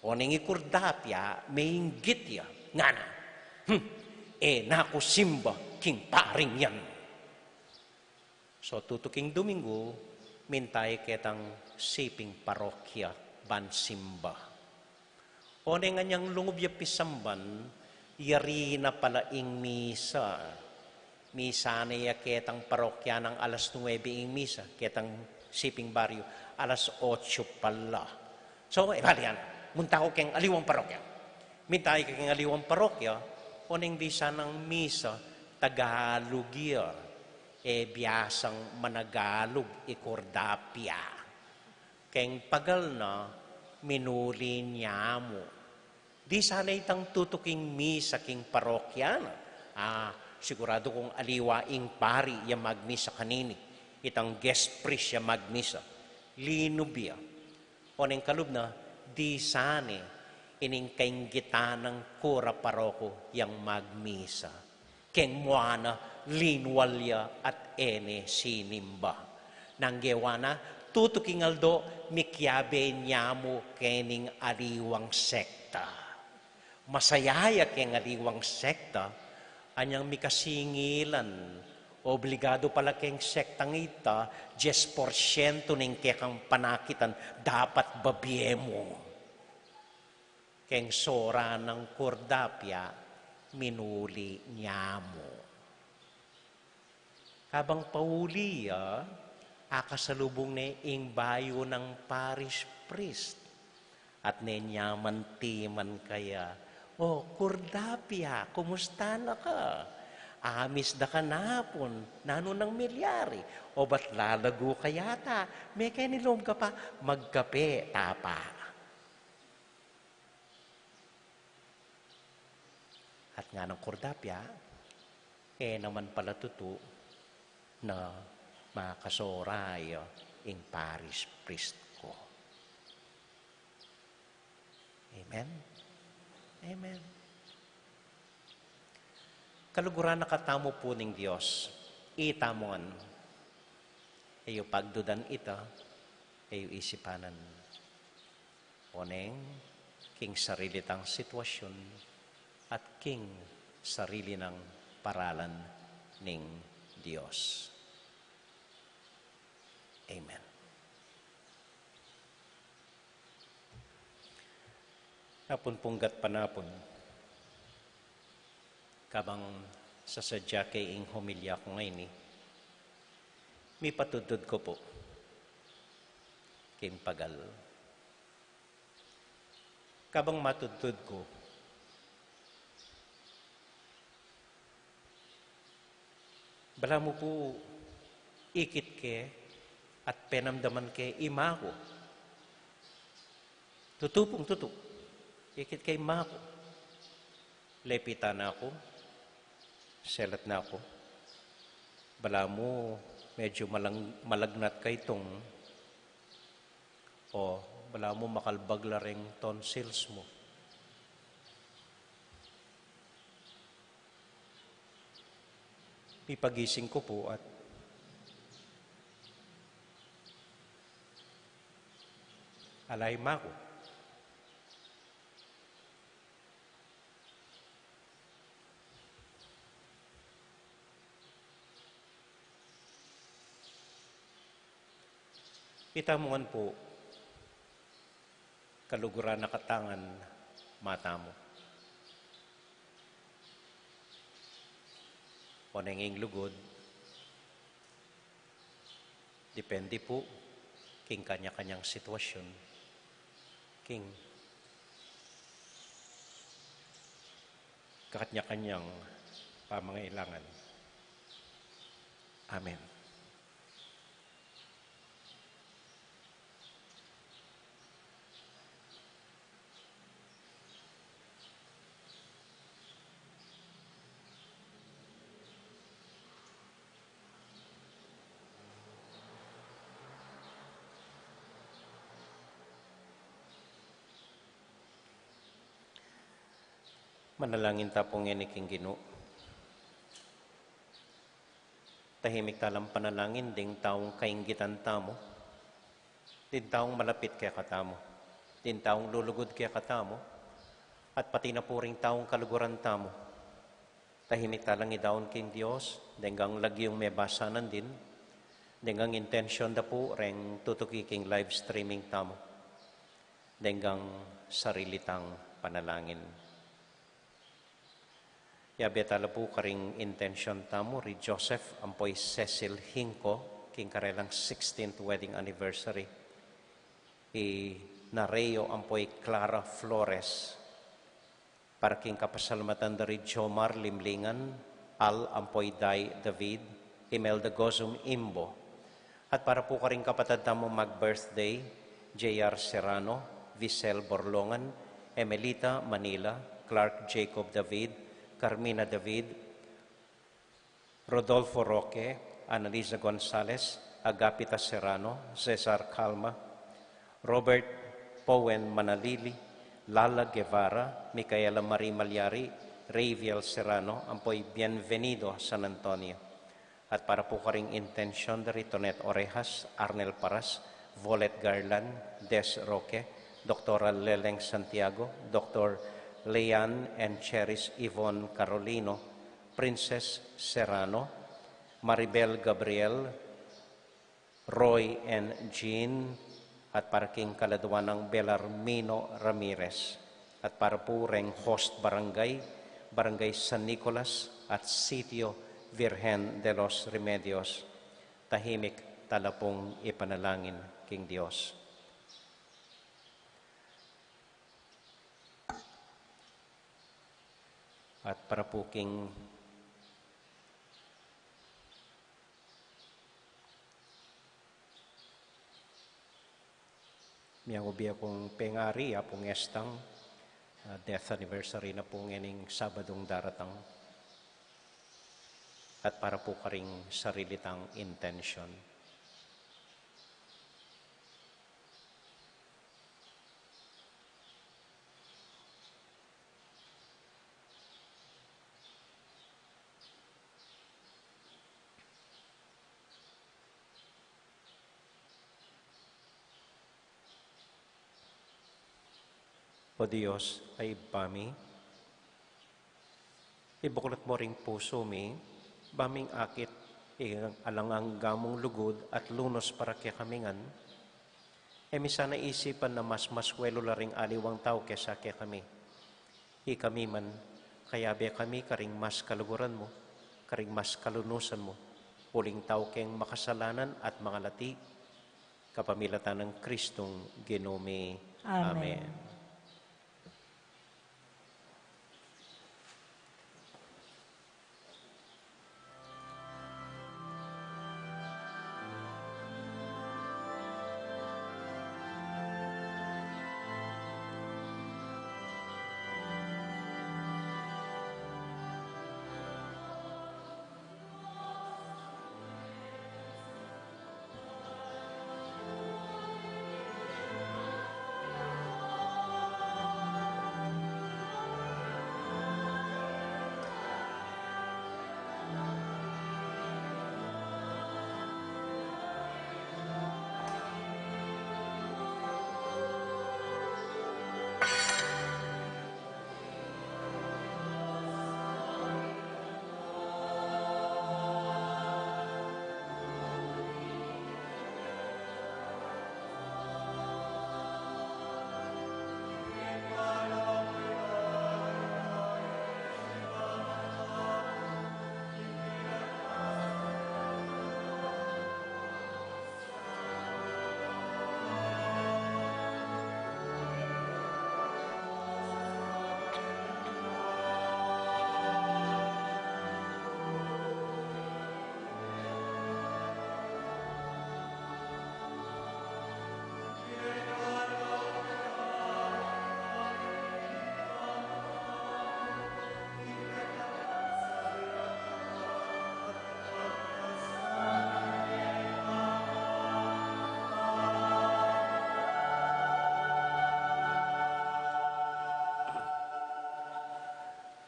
Oneng i Kurdapia, mainggit ya, ngana, "Hmm, e na ku simba king paring yan." So, tutuking Duminggu, minta ya ketang siping parokya ban simba. Oneng anyang lungub ya pisamban, yari na pala ing misa. Misa ne ya ketang parokya nang alas nuebe ing misa, ketang siping baryu, alas otso pala. So, e, bale yan, munta ku keng aliwang parokya. Minta ya keng aliwang parokya, oneng bisa nang misa, Tagalug ya. E biasang managalug i Kurdapia. Keng pagal na, minuli ne mu. Di sana itang tutuking misa king parokya na. A, siguradu kung aliwa ing pari ya magmisa kanini, itang guest priest ya magmisa. Linub ya. Oneng kalub na, di sana ining kainggitan nang kura paroku yang magmisa. Keng mua na, linwal ya at e ne sinimba. Nang gewa na, tutuking aldo, mikiabe ne mu kening aliwang sekta. Masaya ya keng aliwang sekta, anyang mikasingilan, obligadu pala keng sektang ita, dyes porsyento ning kekang panakitan dapat babie mu. Keng sora nang Kurdapia, minuli ne mu. Kabang pauli ya, akasalubung ne ing bayu nang parish priest. At ne ne man timan kaya, "O, Kurdapia, kumusta na ka? Amis da ka napun, nanu nang milyari? O ba't lalagu ka yata? Mekeni lom ka pa, magkape tapa." At nganang Kurdapia, e naman pala tutu na makasora ya ing parish priest ku. Amen? Amen. Kaluguran na katamu pu ning Dios, itamu ngan, e yu pagdudan ita, e yu isipanan. Oneng king sarili tang sitwasyun at king sarili nang paralan ning Dios. Amen. Apun punggat panapun, kabang sasadya ke ing homilya ku ngeni, mipatudtud ku pu king pagal. Kabang matudtud ku, balamu pu ikit ke at penamdaman ke i maku. Tutu pung tutu. Ikit ke i maku. Lepitan na ku, selat na ku. Balamu medyu malang-, malagnat ka itung, o balamu makalbag la reng tonsils mu. Pipagising ku pu at ala ing maku. Itamu ngan pu, kaluguran na katangan mata mu. O neng ing lugud, depende pu king kanya-kanyang sitwasyun, king kanya-kanyang pamangailangan. Amen. Manalangin ta pu ngeni king Ginu. Tahimik talang panalangin ding taung kainggitan tamu, ding taung malapit kekatamu, ding taung lulugud kekatamu, at pati na pu ring taung kaluguran tamu. Tahimik talang idaun king Dios deng lagyung mebasanan din, deng intensyon da pu reng tutuki king live streaming tamu, deng sarili tang panalangin. Yabe tala pu karing intensyon tamu ri Joseph ampo i Cecil Hinco king karelang sixteenth wedding anniversary. I Nareo ampo i Clara Flores. Para king kapasalamatan da ri Jomar Limlingan, Al ampo i Dai David, Imelda Gozum Imbo. At para pu karing kapatad tamung mag-birthday, J R Serrano, Visel Borlongan, Emelita Manila, Clark Jacob David, Carmina David, Rodolfo Roque, Annalisa Gonzalez, Agapita Serrano, Cesar Calma, Robert Powen Manalili, Lala Guevara, Micaela Marie Malyari, Raviel Serrano, ampo i Bienvenido San Antonio. At para pu karing intensyon da ri Tonet Orejas, Arnel Paras, Volet Garland, Des Roque, Doktora Leleng Santiago, Doktor Leanne and Cheris Yvonne Carolino, Princess Serrano, Maribel Gabriel, Roy and Jean, at para king kaladwa nang Belarmino Ramirez, at para pu reng host barangay, Barangay San Nicolas, at Sitio Virgen de los Remedios, tahimik tala pung ipanalangin king Dios. At para pu king miangu bie kung pengari, apung Estang, ah, death anniversary na pu ngening Sabadung daratang. At para pu karing sarili tang intensyon. O Dios a Ibpa mi, ibuklat mu ring pusu mi, ba ming akit ing alang angga mung lugud at lunus para kekami ngan. E mi sana isipan na mas masuelu la ring aliwang tau kesa kekami. Ikami man, kayabe kami karing mas kaluguran mu, karing mas kalunusan mu, uling tau keng makasalanan at mangalati, kapamilatan nang Kristong Ginu mi. Amen. Amen.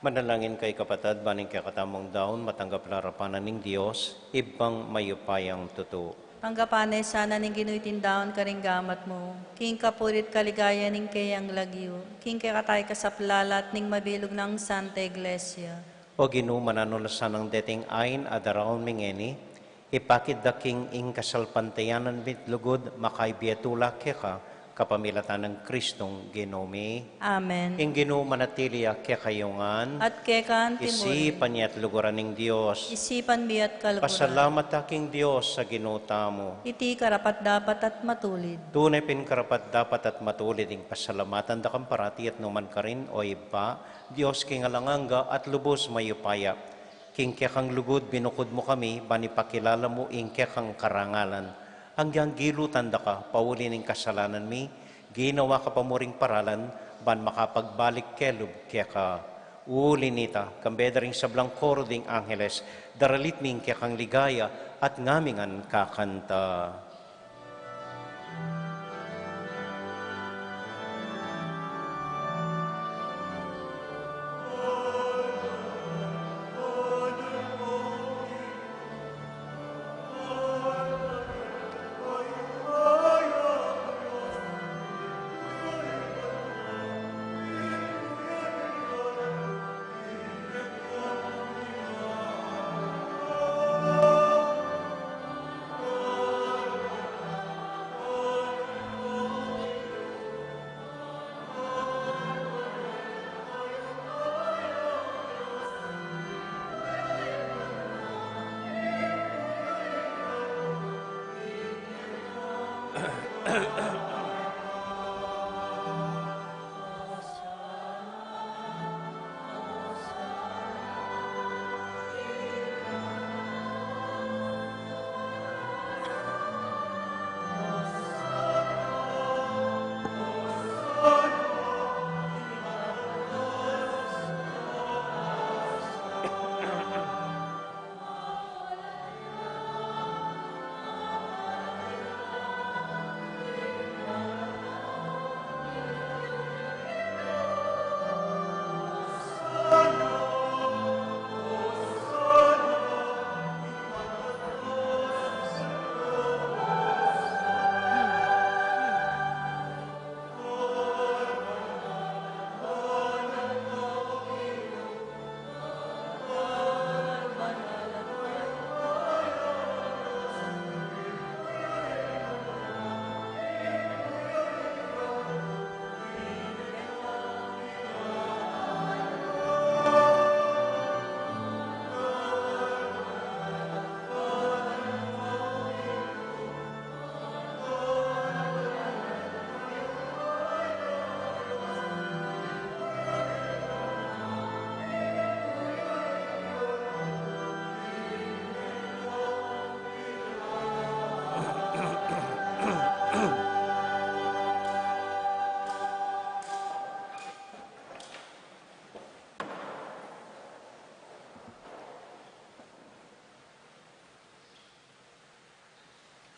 Manalangin kayu, kapatad, ban ing kekatamung daun matanggap la arapan na ning Dios, Ibpang mayupayang tutu. Tanggapan na sana ning Ginu iting daun karing gamat mu, king kapurian at kaligayan ning keyang lagyu, king kekatang kasaplalan at ning mabilug nang Santa Iglesia. O Ginu, mananu la sanang deting ain a daraun mi ngeni, ipakit da king ing kasalpantayanan mi't lugud makaibie tula keka, kapamilatan nang Kristong Ginu mi. Amen. Ing Ginu manatili ya kekayu ngan. At keka naman. Isipan ya at luguran ning Dios. Isipan mi at kaluguran. Pasalamat ta king Dios a Ginu tamu. Iti karapat-dapat at matulid. Tune pin karapat-dapat at matulid ing pasalamatan da kang parati at nukarin man, o Ibpa, Dios king alang angga at lubus mayupaya. King kekang lugud binukud mu kami, ban ipakilala mu ing kekang karangalan. Anggiyang gilutan da ka, pauli ning kasalanan mi, ginawa ka pa mu ring paralan, ban makapagbalik kelub keka. Uli nita, kambe da ring sablang koro ding angeles, daralit mi ing kekang ligaya, at ngami ngan kakanta.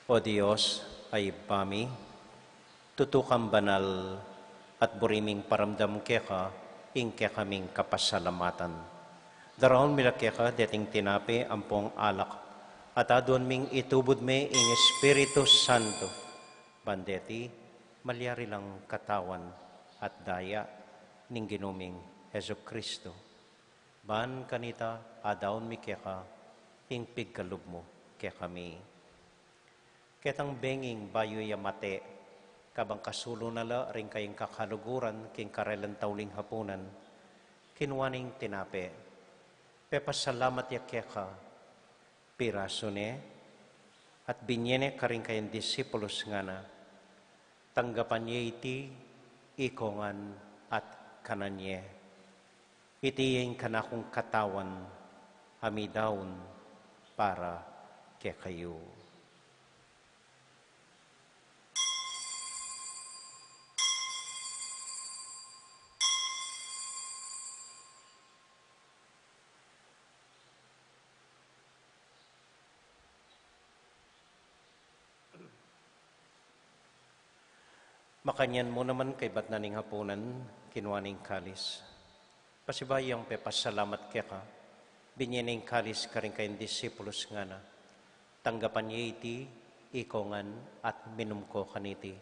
O Dios, a Ibpa mi, tutu kang banal, at buri ming paramdam keka ing kekaming kapasalamatan. Daraun mi la keka deting tinape ampong alak, at aduan ming itubud me ing Espiritu Santo, ban deti malyari lang katawan at daya ning Ginu ming Jesucristo. Ban kanita, adaun mi keka ing pigkalub mu kekami. Ketang benging bayu ya mate, kabang kasulu na la ring kayang kakaluguran king karelang tauling hapunan, kinua neng tinape, pepasalamat ya keka, pirasu ne, at binye ne karing kayang disipulus, ngana, tanggapan ye iti ikongan at kanan ye. Iti ing kanakung katawan a midaun para kekayu. Makanyan mu naman kaybat na ning hapunan, kinua ne ing kalis. Pasibayu yang pepasalamat keka, binye ne ing kalis karing kayang disipulus, ngana: Tanggapan ye iti, ikong ngan, at minum ko kaniti.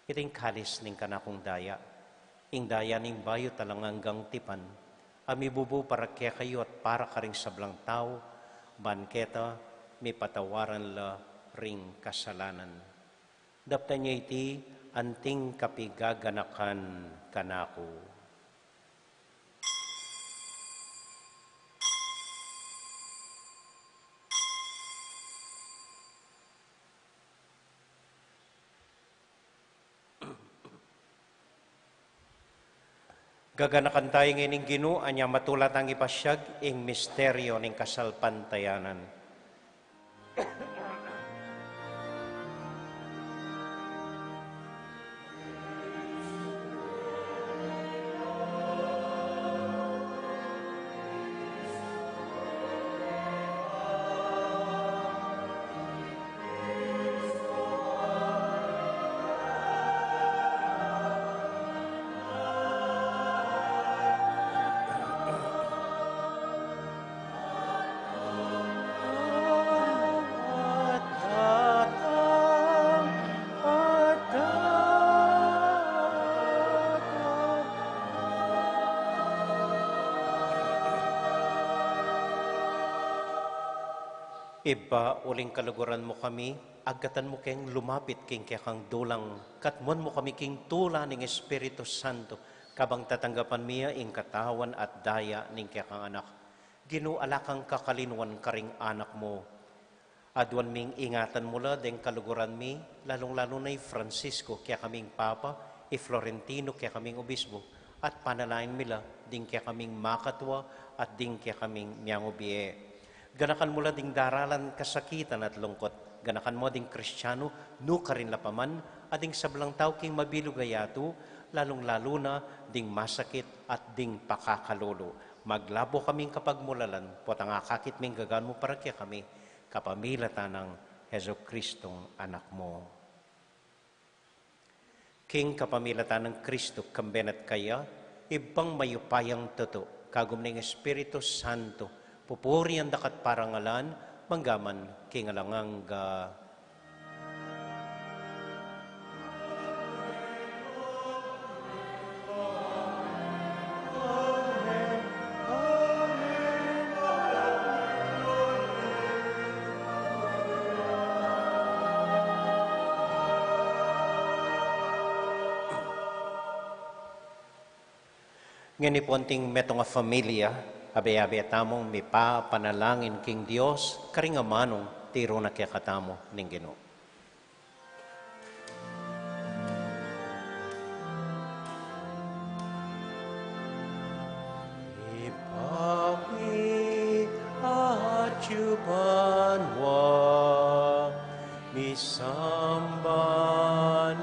Iti ing kalis ning kanakung daya, ing daya ning bayu at alang anggang tipan, a mibubu para kekayu at para karing sablang tau, ban keta mipatawaran la ring kasalanan. Daptan ye iti, anting kapigaganakan kanaku. Gaganakan taya ngeni ing Ginu, anya matula tang ipasiag ing misteryo ning kasalpantayanan. Ibpa, uling kaluguran mu kami, agkatan mu keng lumapit king kekang dulang, katmuan mu kami king tula ning Espiritu Santo, kabang tatanggapan mi ya ing katawan at daya ning kekang Anak. Ginu, ala kang kakalinuan karing anak mu. Aduan ming ingatan mu la deng kaluguran mi, lalung-lalu na i Francisco, kekaming Papa, i Florentino, kekaming Obispo, at panalangin mi la ding kekaming makatua at ding kekaming miangubie. Ganakan mu la ding daralan kasakitan at lungkut. Ganakan mu ding Kristiano, nukarin la pa man, at ding sablang tau king mabilug a yatu, lalung-lalu na ding masakit at ding pakakalulu. Maglabo kaming kapagmulalan, potang akakit ming gagan mu para kekami, kapamilatan nang Jesucristong Anak mu. King kapamilatan nang Kristo, kambe na at kaya, Ibpang mayupayang tutu, kagum ning Espiritu Santo, pupurian da ka at parangalan, mangga man king alang angga. Ngeni pu anting metung a familia, abe-abe tamung mipapanalangin king Dios, karing amanung tiru na kekatamu ning Ginu. Ibpa mi, atyu banua, misamban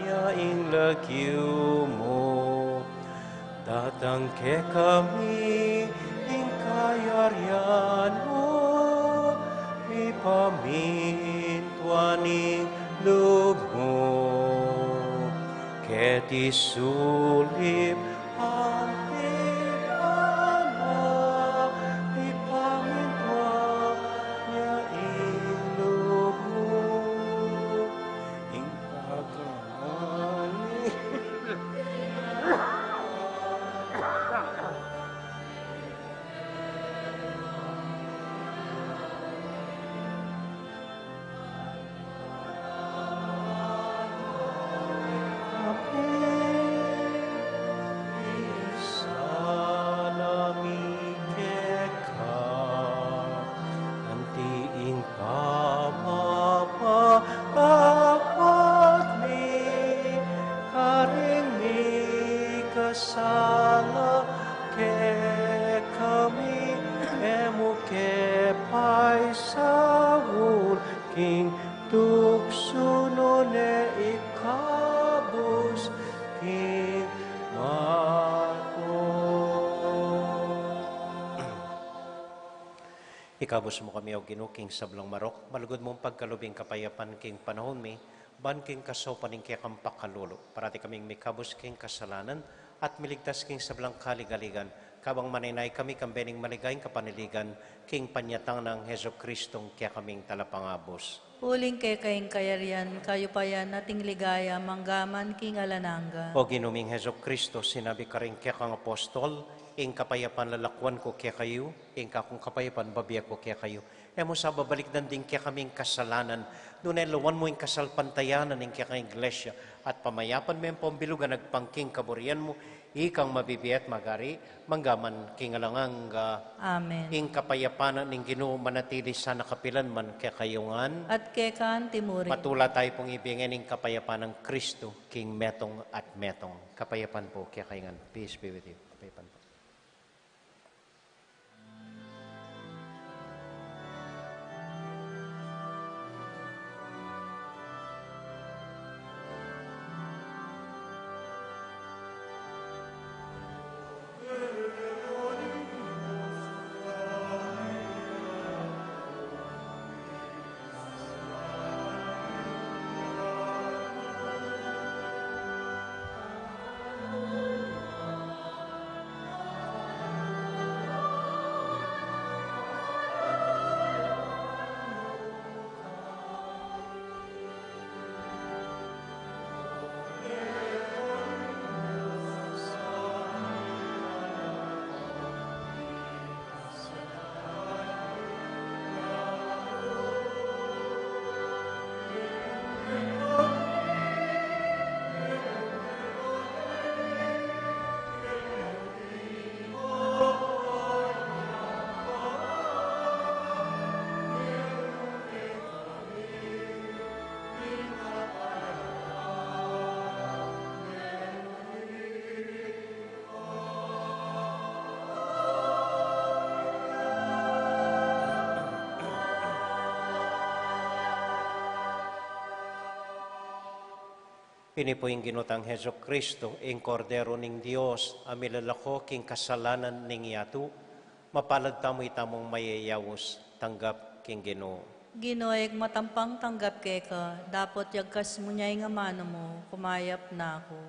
ya ing lagyu mu, datang kekami ing kayarian mu, mipamintuan ing lub mu, keti sulip anti banua, mipamintuan ya ing lub mu. Ing pagkamali. Sana mi keka, anti ing pamapatawad mi karing mikasala kekami, e mu ke paisaul king tuksu, nune ikabus king marok. Ikabus mu kami, O Ginu, king sablang marok, malugud mung pagkalub ing kapayapan king panaun mi, ban king kasaupan ning kekang pakalulu, parati kaming mikabus king kasalanan, at miligtas king sablang kaligaligan, Kabang manenaya kami, kambe ning maligayang kapanaligan, king panyatang nang Jesucristong kekaming talapangabus. Uling keka ing kayarian, kayupayan, at ing ligaya, mangga man king alang angga. O Ginu ming Jesucristo, sinabi karing kekang apostol, ing kapayapan lalakwan ku kekayu, ing kakung kapayapan bibie ku kekayu. E mu sa babalikdan ding kekaming kasalanan, nune lawan mu ing kasalpantayanan ning kekang Iglesia, at pamayapan me ing pambilugan agpang king kaburian mu, ikang mabibie at magari, mangga man king alang angga. Amen. Ing kapayapan ning Ginu manatili sana kapilan man kekayu ngan. At keka anti mu rin. Matula tayu pung ibie ngeni ing kapayapan nang Kristo, king metung at metung. Kapayapan pu kekayu ngan. Peace be with you. Kapayapan pu. Ini pu ing Ginu tang Jesucristo, ing Kordero ning Dios, a milalako king kasalanan ning yatu. Mapalad tamu itamung mayayaus, tanggap king Ginu. Ginu, e ku matampang tanggap keka, dapot yagkas mu ne ing amanu mu, kumayap na ku.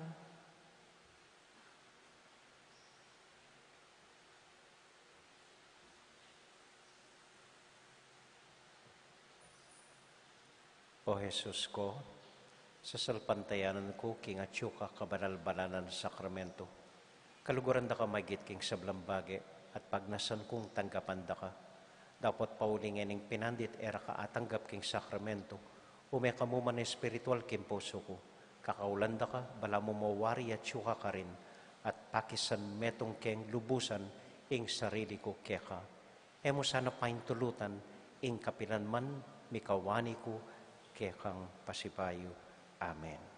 O Jesus ku, sasalpantayanan ku king atyu ka kabanal-banalan a sakramento. Kaluguran da ka maigit king sablang bage, at pagnasan kung tanggapan da ka. Dapot pauli ngening pinandit e ra ka atanggap king sakramento, ume ka mu man espiritual king pusu ku. Kakaulan da ka, balamu mawari atyu ka karin, at pakisan metung keng lubusan ing sarili ku keka. E mu sana paintulutan, ing kapilan man mikawani ku kekang pasibayu. Amen.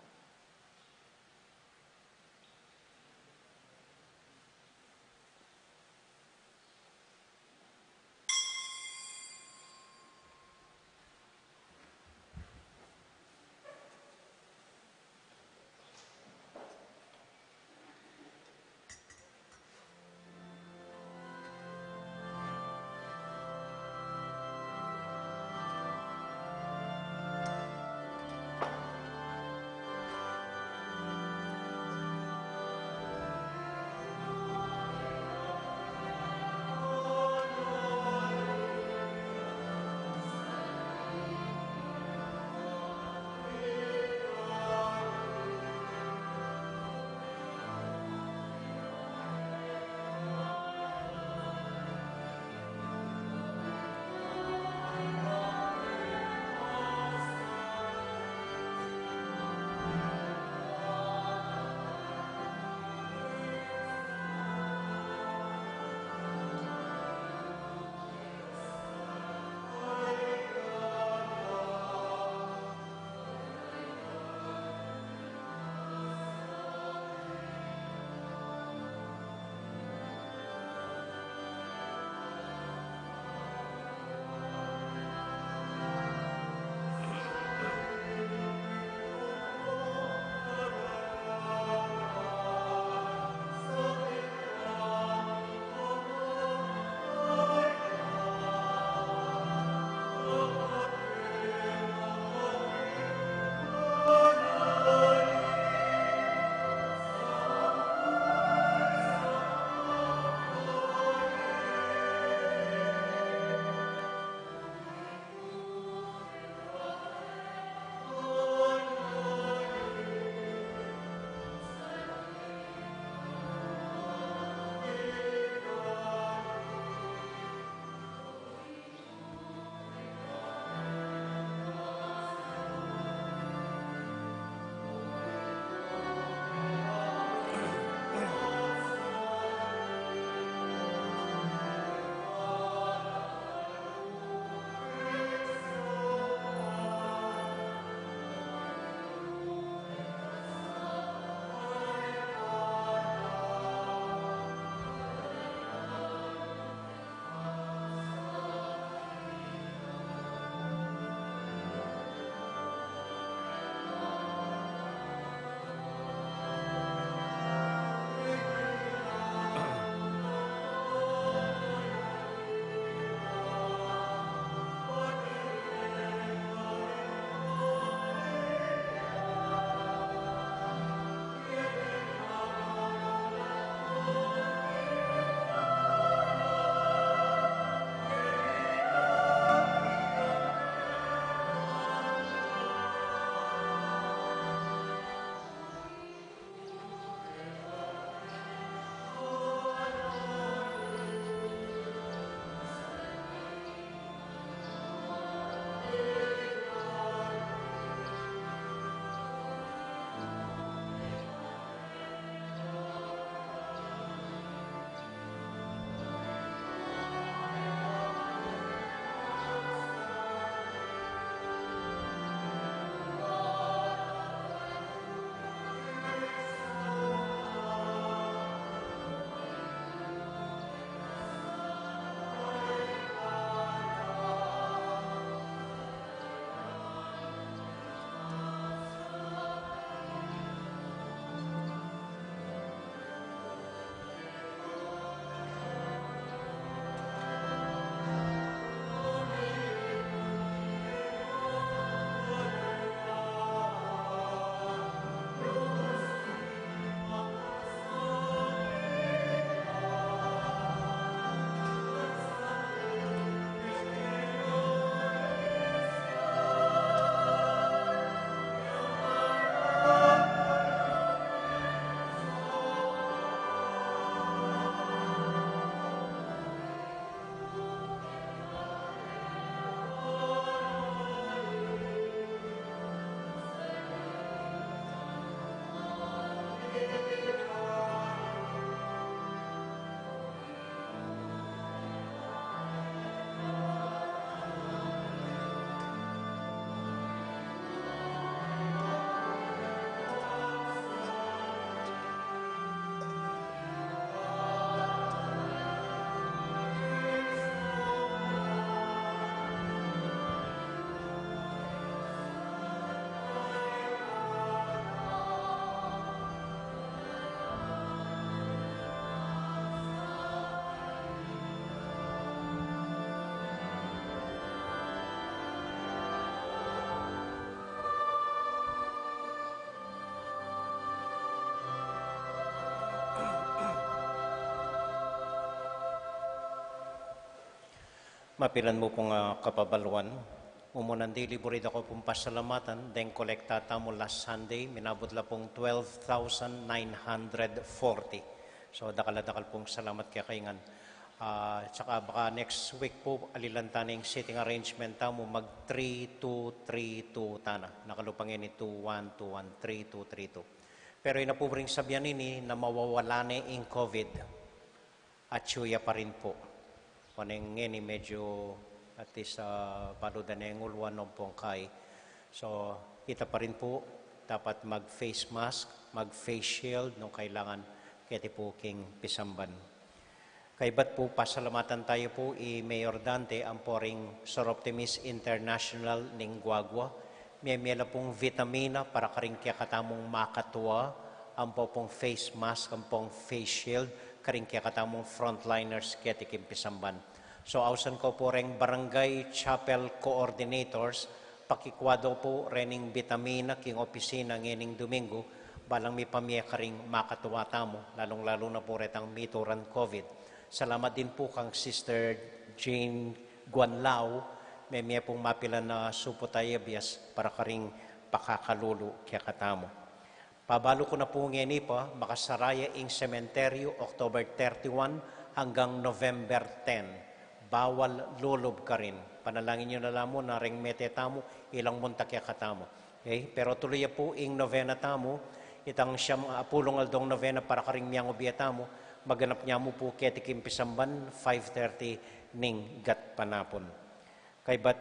Mapilan mu pung, ah, kapabaluan. Umunan di, libu ri da ko pung pasalamatan, deng kolekta tamu last Sunday, minabut la pung twelve thousand nine hundred forty. So, dakal a dakal pung salamat kekayu ngan. Ah, tsaka baka next week pu, alilan ta na ing seating arrangement tamu, mag three two three two ta na. Nakalupa ngeni two one two one, three two three two. Pero ina pu ring sabian ini na mawawala ne ing COVID. Atyu ya pa rin pu. Oneng ngeni medyu at least, ah, balu da ne nguluan nung pungkay. So, ita pa rin pu, dapat mag-face mask, mag-face shield nung kailangan keti pu king pisamban. Kaybat pu, pasalamatan tayu pu i Mayor Dante ampo ring Soroptimist International ning Guagua. Mie-, mie la pung vitamina para karing kekatamung makatua, ampo pung face mask, ampong face shield, karing kekatamung frontliners keti king pisamban. So, ausan ko pu reng barangay chapel coordinators, pakikua do pu rening vitamina king opisina ngening Domingo, balang mipamie karing makatua tamu, lalung-lalu na pu retang mituran COVID. Salamat din pu kang Sister Jean Guanlao, mie-, mie pung mapilan a supot a bias para karing pakakalulu kekatamu. Pabalu ku na pu ngeni pa, makasara ya ing sementeryu October thirty-one hanggang November ten. Bawal lulub karin. Panalangin yu na la mu na reng mete tamu, ilang munta kekatamu. Okay? Pero tuluy ya pu ing novena tamu, itang siyam a pulung aldong novena para karing miang ubie tamu, maganap ne mu pu keti king pisamban, five thirty ning gatpanapun. Kaybat,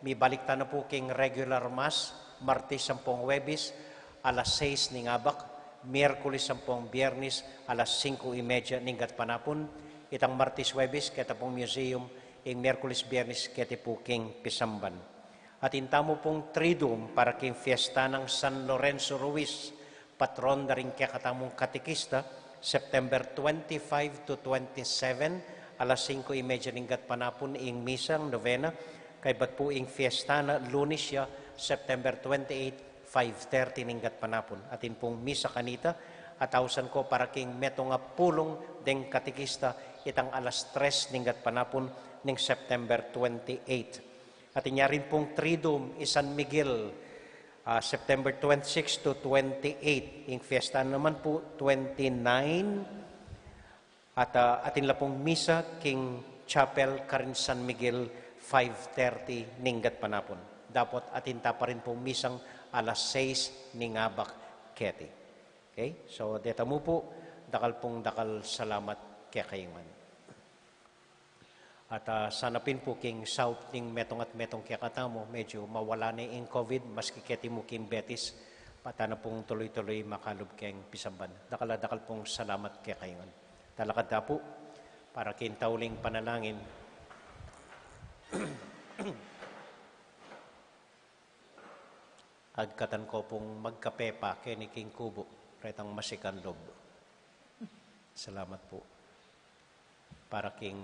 mibalik ta na pu king regular mass, Martis ampong Huwebes, alas sais ning abak, Miyerkules ampong Biyernes, alas singko y media ning gatpanapun, itang Martis, Huwebes, keta pung museum, ing Miyerkules, Biyernes, keti pu king pisamban. Atin tamu pung Triduum para king fiesta nang San Lorenzo Ruiz, patron da ring kekatamung katekista, September twenty-five to twenty-seven, alas singko y media ning gatpanapun ing misang novena, kaybat pu ing fiesta na Lunes ya, September twenty-eight, five thirty ning gatpanapun. Atin pung misa kanita, at ausan ko para king metung a pulung deng katekista, itang alas tres ning gatpanapun ning September twenty-eight. Atin ya rin pung Triduum i San Miguel, ah, September twenty-six to twenty-eight. Ing fiesta naman pu, twenty-nine. At, ah, atin la pung misa king chapel karin San Miguel, five thirty ning gatpanapun. Dapot atin ta pa rin pung misang alas sais ning abak keti. Okay? So, deta mu pu, dakal pung dakal salamat kekayu ngan. At, ah, sana pin pu king saup ning metung at metung kekatamu, medyu mawala ne ing COVID, maski keti mu king Betis, pa ta na pung tuluy-tuluy makalub keng pisamban. Dakal a dakal pung salamat kekayu ngan. Talakad ta pu, para king tauling panalangin. Agkatan ko pung magkape pa keni king kubu retang masikan lub. Salamat pu. Para king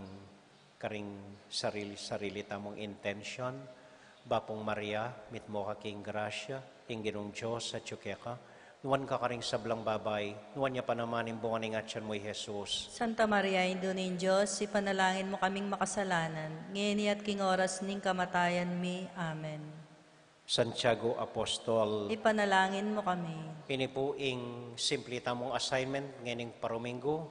karing sarili-sarili tamung intention, Bapung Maria, mitmu ka king grasya, ing Ginung Dios atyu keka, nuan ka karing sablang babai, nuan ya pa naman ing bunga ning atyan mu, i Jesus. Santa Maria, Indu ning Dios, ipanalangin mu kaming makasalanan, ngeni at king oras ning kamatayan mi. Amen. Santiago Apostol. Ipanalangin mu kami. Ini pu ing simple tamung assignment ngening paruminggu,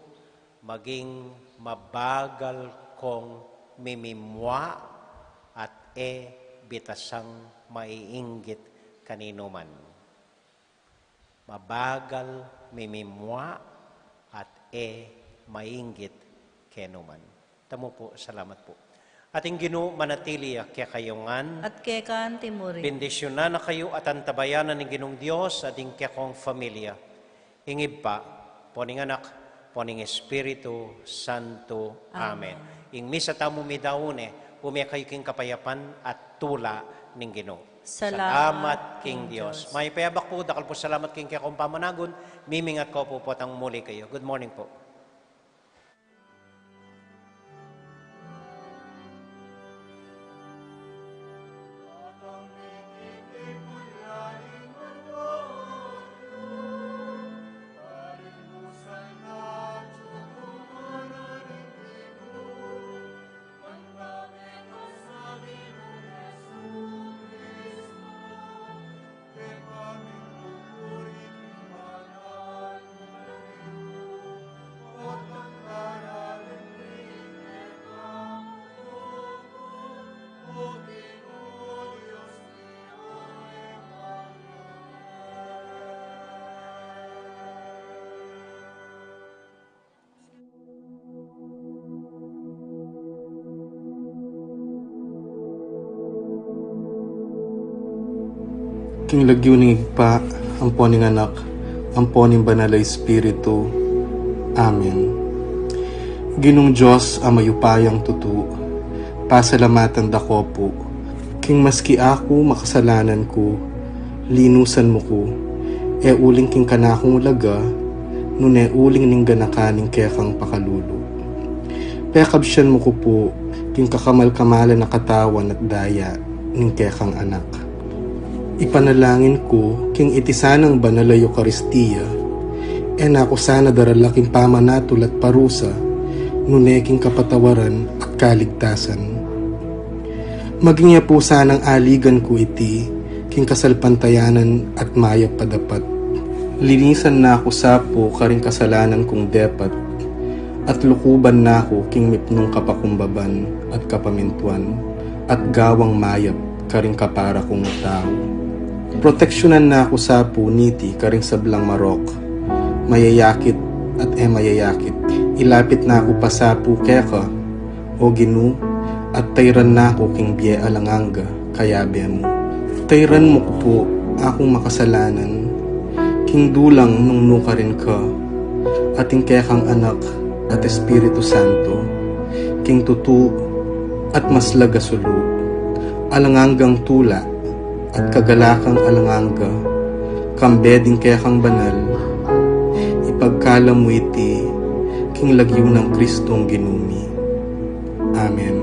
maging mabagal kong mimimua at e bitasang maiinggit kaninuman. Mabagal mimimua at e mainggit kenu man. Tamu pu, salamat pu. At ing Ginu manatili ya kekayu ngan. At keka anti mu rin. Bendisyunan na kayu at antabayanan ning Ginung Dios at ing kekong familia. Ing Ibpa, ampo ning Anak, ampo ning Espiritu Santo. Amen. Amen. Ing misa tamu midaune, ume kayu king kapayapan at tula ning Ginu. Salamat king Dios. Mayap a abak pu, dakal pu salamat king kekong pamanagun, mimingat ko pu potang muli kayu. Good morning pu. King lagyu ning Ibpa, ampo ning Anak, ampo ning Banal a Espiritu. Amen. Ginung Dios a mayupayang tutu, pasalamatan da ka pu, king maski aku makasalanan ku, linusan mu ku, e uling king kanakung laga, nune uling ning ganakan ning kekang pakalulu. Pekabsian mu ku pu, king kakamal-kamalan a katawan at daya ning kekang Anak. Ipanalangin ku, king iti sanang banal a Eukaristia, e na ku sana darala king pamanatul at parusa, nune king kapatawaran at kaligtasan. Maging ya pu sanang aligan ku iti, king kasalpantayanan at mayap a dapat. Linisan na ku sa pu karing kasalanan kung depat, at lukuban na ku king mipnung kapakumbaban at kapamintuan, at gawang mayap karing kapara kung tau. Proteksyunan na ku sa pu niti karing sablang marok, mayayakit at e mayayakit. Ilapit na ku pa sa pu keka, O Ginu, at tayran na ku king bie alang angga, kayabe mu. Tayran mu ku pu akung makasalanan, king dulang nung nukarin ka, at ing kekang Anak at Espiritu Santo, king tutu at maslag a sulu, alang anggang tula, at kagalakang alang angga, kambe ding kekang banal, ipagkalam mu iti, king lagyu nang Kristong Ginu mi. Amen.